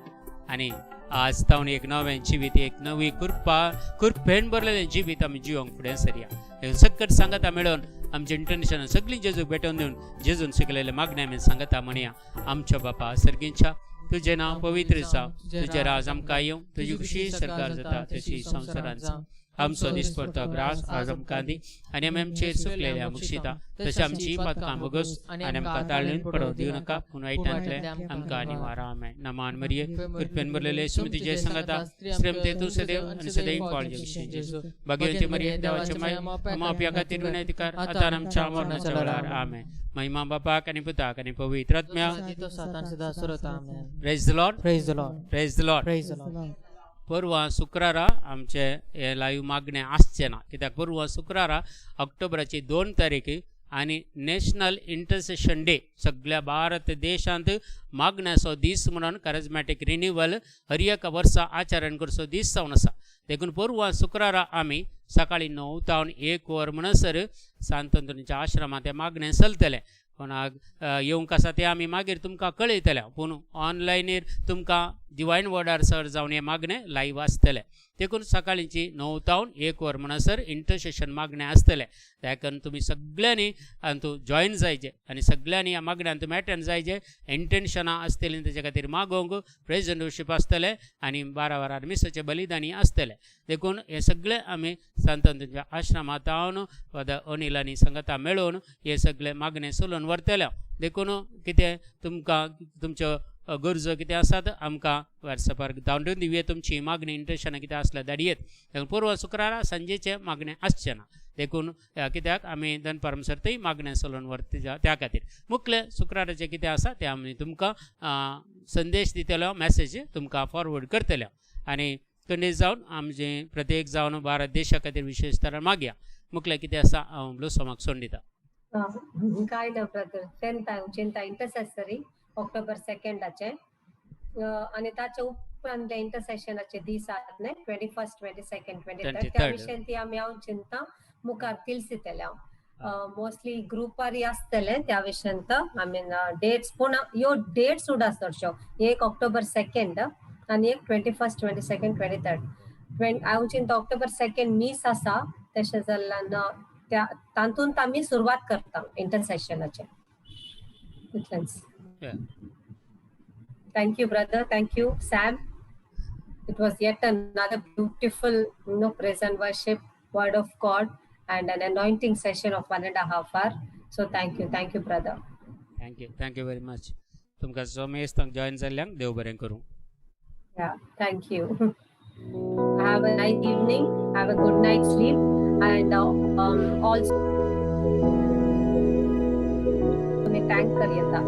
आनी आज तावन एक नवें जिवीत, एक नवी कृपा कृपेन भरलेलें जिवीत आमी जिवंक फुडें सरया. सक्कट सांगता मेळोवन आमचे इंटरनॅशनल सगळीं जेजूक भेटोवन दिवन जेजून शिकलेले मागणें आमी सांगता म्हणया. आमच्या बापा सर्गींच्या, तुजें नांव पवित्र जावं, तुजें राज आमकां येवं, तुजी खुशी सरकार जाता तशी संवसारांत जावं. आमचो दिसपडतो ग्रास आज आमकां दी आनी आमी आमचेर चुकलेल्या मुक्षिता तशें आमची पातकां भोगस आनी आमकां ताळून पडोवं दिवं नाका, पूण वायटांतलें आमकां निवारा. आमेन. नमान मरिये, कृपेन भरलेले सुमतीचे सांगता, श्रीमते तूं सदैव आनी सदैव फळ जेजू. भाग्यवती मरिये, देवाचे माय, आमच्या खातीर विनंती कर आतां आमच्या मरणाच्या वेळार. आमेन. महिमा बापाक आनी पुताक आनी पवित्र आत्म्याक. Praise the Lord. Praise the Lord. Praise the Lord. Praise the Lord. परवां शुक्रारा आमचे हे लायव्ह मागणें आसचें ना, कित्याक परवां शुक्रारा ऑक्टोबराची 2 तारीख आनी नॅशनल इंटरसेशन डे सगळ्या भारत देशांत मागण्याचो दीस म्हणून कॅरिज्मॅटीक रिन्युअल हर एका वर्सा आचरण करचो दीस जावन आसा. देखून परवां शुक्रारा आमी सकाळीं 9 तावन 1 वर म्हणसर सांत अंतोनीच्या आश्रमांत हें मागणें चलतलें. कोणाक येवंक आसा तें आमी मागीर तुमकां कळयतले, पूण ऑनलायनीर तुमकां डिवायन वर्डार सर जावन हें मागणें लायव्ह आसतलें. देखून सकाळींची 9 तावन 1 वर म्हणसर इंटरसेशन मागणें आसतलें. त्या कारण तुमी सगळ्यांनी हातूंत जॉयन जायचें आनी सगळ्यांनी ह्या मागण्यान तुमी एटेंड जायचें. इंटेन्शनां आसतलीं तेच्या खातीर मागोवंक प्रेज अँड वर्शीप आसतलें आनी 12 वरार मिसाचें बलिदानी आसतलें. देखून हें सगळें आमी सांत अंतोनीच्या आश्रमांत हांव फादर अनील आनी संगता मेळोवन हें सगळें मागणें चलोवन व्हरतलें. देखून कितें तुमकां तुमच्यो गरजो कितें आसात आमकां वॉट्सॅपार धाडून दिवया. तुमची मागणी इंटेन्शनां कितें आसल्यार धाडयेत. देखून परवां शुक्रारा सांजेचें मागणें आसचें ना. देखून कित्याक आमी दनपार म्हणसर थंय मागणें चलोवन व्हरता त्या खातीर मुखलें शुक्राराचें कितें आसा तें आमी तुमकां संदेश दितलो, मॅसेज तुमकां फॉरवर्ड करतले. आनी खंडीत जावन आमचें प्रत्येक जावन भारत देशा खातीर विशेश तरान मागया. मुखलें कितें आसा हांव ब्लुसोमाक सोडून दिता. काय ना ब्रदर, टेंथ चिंता इंटरसेसरी ऑक्टोबर 2 आनी ताच्या उपरांतले इंटरसेशनाचे दीस आसात न्ही 21, 22, 23 त्या विशयान ती आमी हांव चिंता मुखार तिळसितले. हांव मोस्टली ग्रुपारी आसतले त्या विशयांत. I mean dates पूण ह्यो डेट्स सुद्दां आसा चडश्यो, एक ऑक्टोबर 2 आनी एक 21, 22, 23. हांव चिंता ऑक्टोबर 2 मीस आसा, तशें जाल्यार त्या तातूंत आमी सुरवात करता इंटरसेशनाचे. इतलेंच. Thank you brother, thank you Sam. It was yet another beautiful praise and worship, word of God and an anointing session of 1.5 hour. So thank you, thank you brother. Thank you, thank you very much. तुमकां सोमेस्तांक join जाल्ल्यांक देव बरें करूं. Yeah, thank you. Have a nice evening, have a good night sleep and also me thank करता.